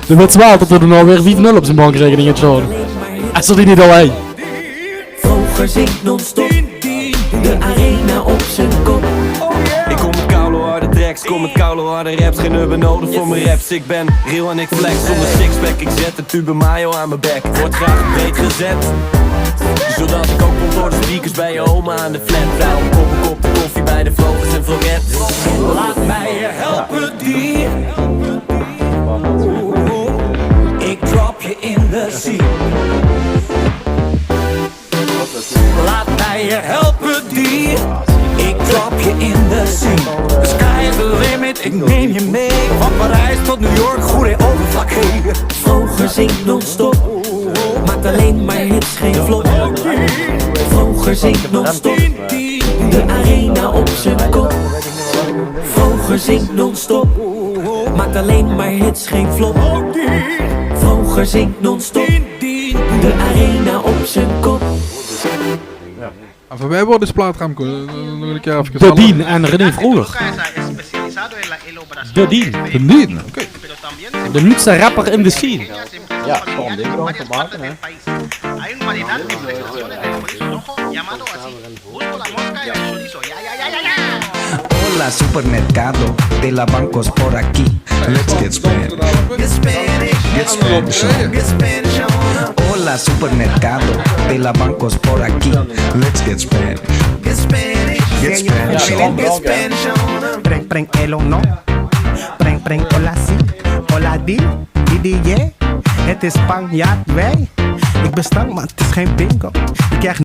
De wèts waal det d'r noe weer vief nul op zien bankrekening geit staon. Es d'r die neet al haet. Vroger zingt non-stop, de arena op zijn kop. Ik kom met koude harde tracks, kom met koude harde raps. Geen Urban nodig voor mijn raps. Ik ben real en ik flex zonder sixpack. Ik zet de tube mayo aan mijn bek. Wordt graag breed gezet, zodat ik ook kom door de speakers bij je oma aan de flat. Daarom kom ik op de koffie bij de Vogels en Floret. Laat mij je helpen, Dean. Ik drop je in de scene. Laat mij je helpen, Dean. Ik drop je in de scene. The sky is the limit, ik neem je mee. Van Parijs tot New York, goede overvlak, hey. Vroger zingt non-stop, maakt alleen maar hits, geen flop. Vroger zingt non-stop, de arena op zijn kop. Vroger zingt non-stop, maakt alleen maar hits, geen flop. Vroger zingt non-stop, de arena op zijn kop. En van wae waor de plaat, Remco? Nog ein kier effe. De Dean en René Vroger. De Dean. De Dean, oké. De nuutste rapper in de scene. Jao, gewoon dit gewoon te make, hè. Hola, supermercado de la bancos por aquí. Let's get Spanish. Get Spanish. Get Spanish on. Hola, supermercado de la bancos por aquí. Let's get Spanish. Get Spanish. Get Spanish on. Get Spanish on. Prank, prank, el o no. Prank, prank, hola, sí. Hola, di, di, di, yeah. Het is Spanjaard, wij. Ik ben stank, maar het is geen bingo. Ik krijg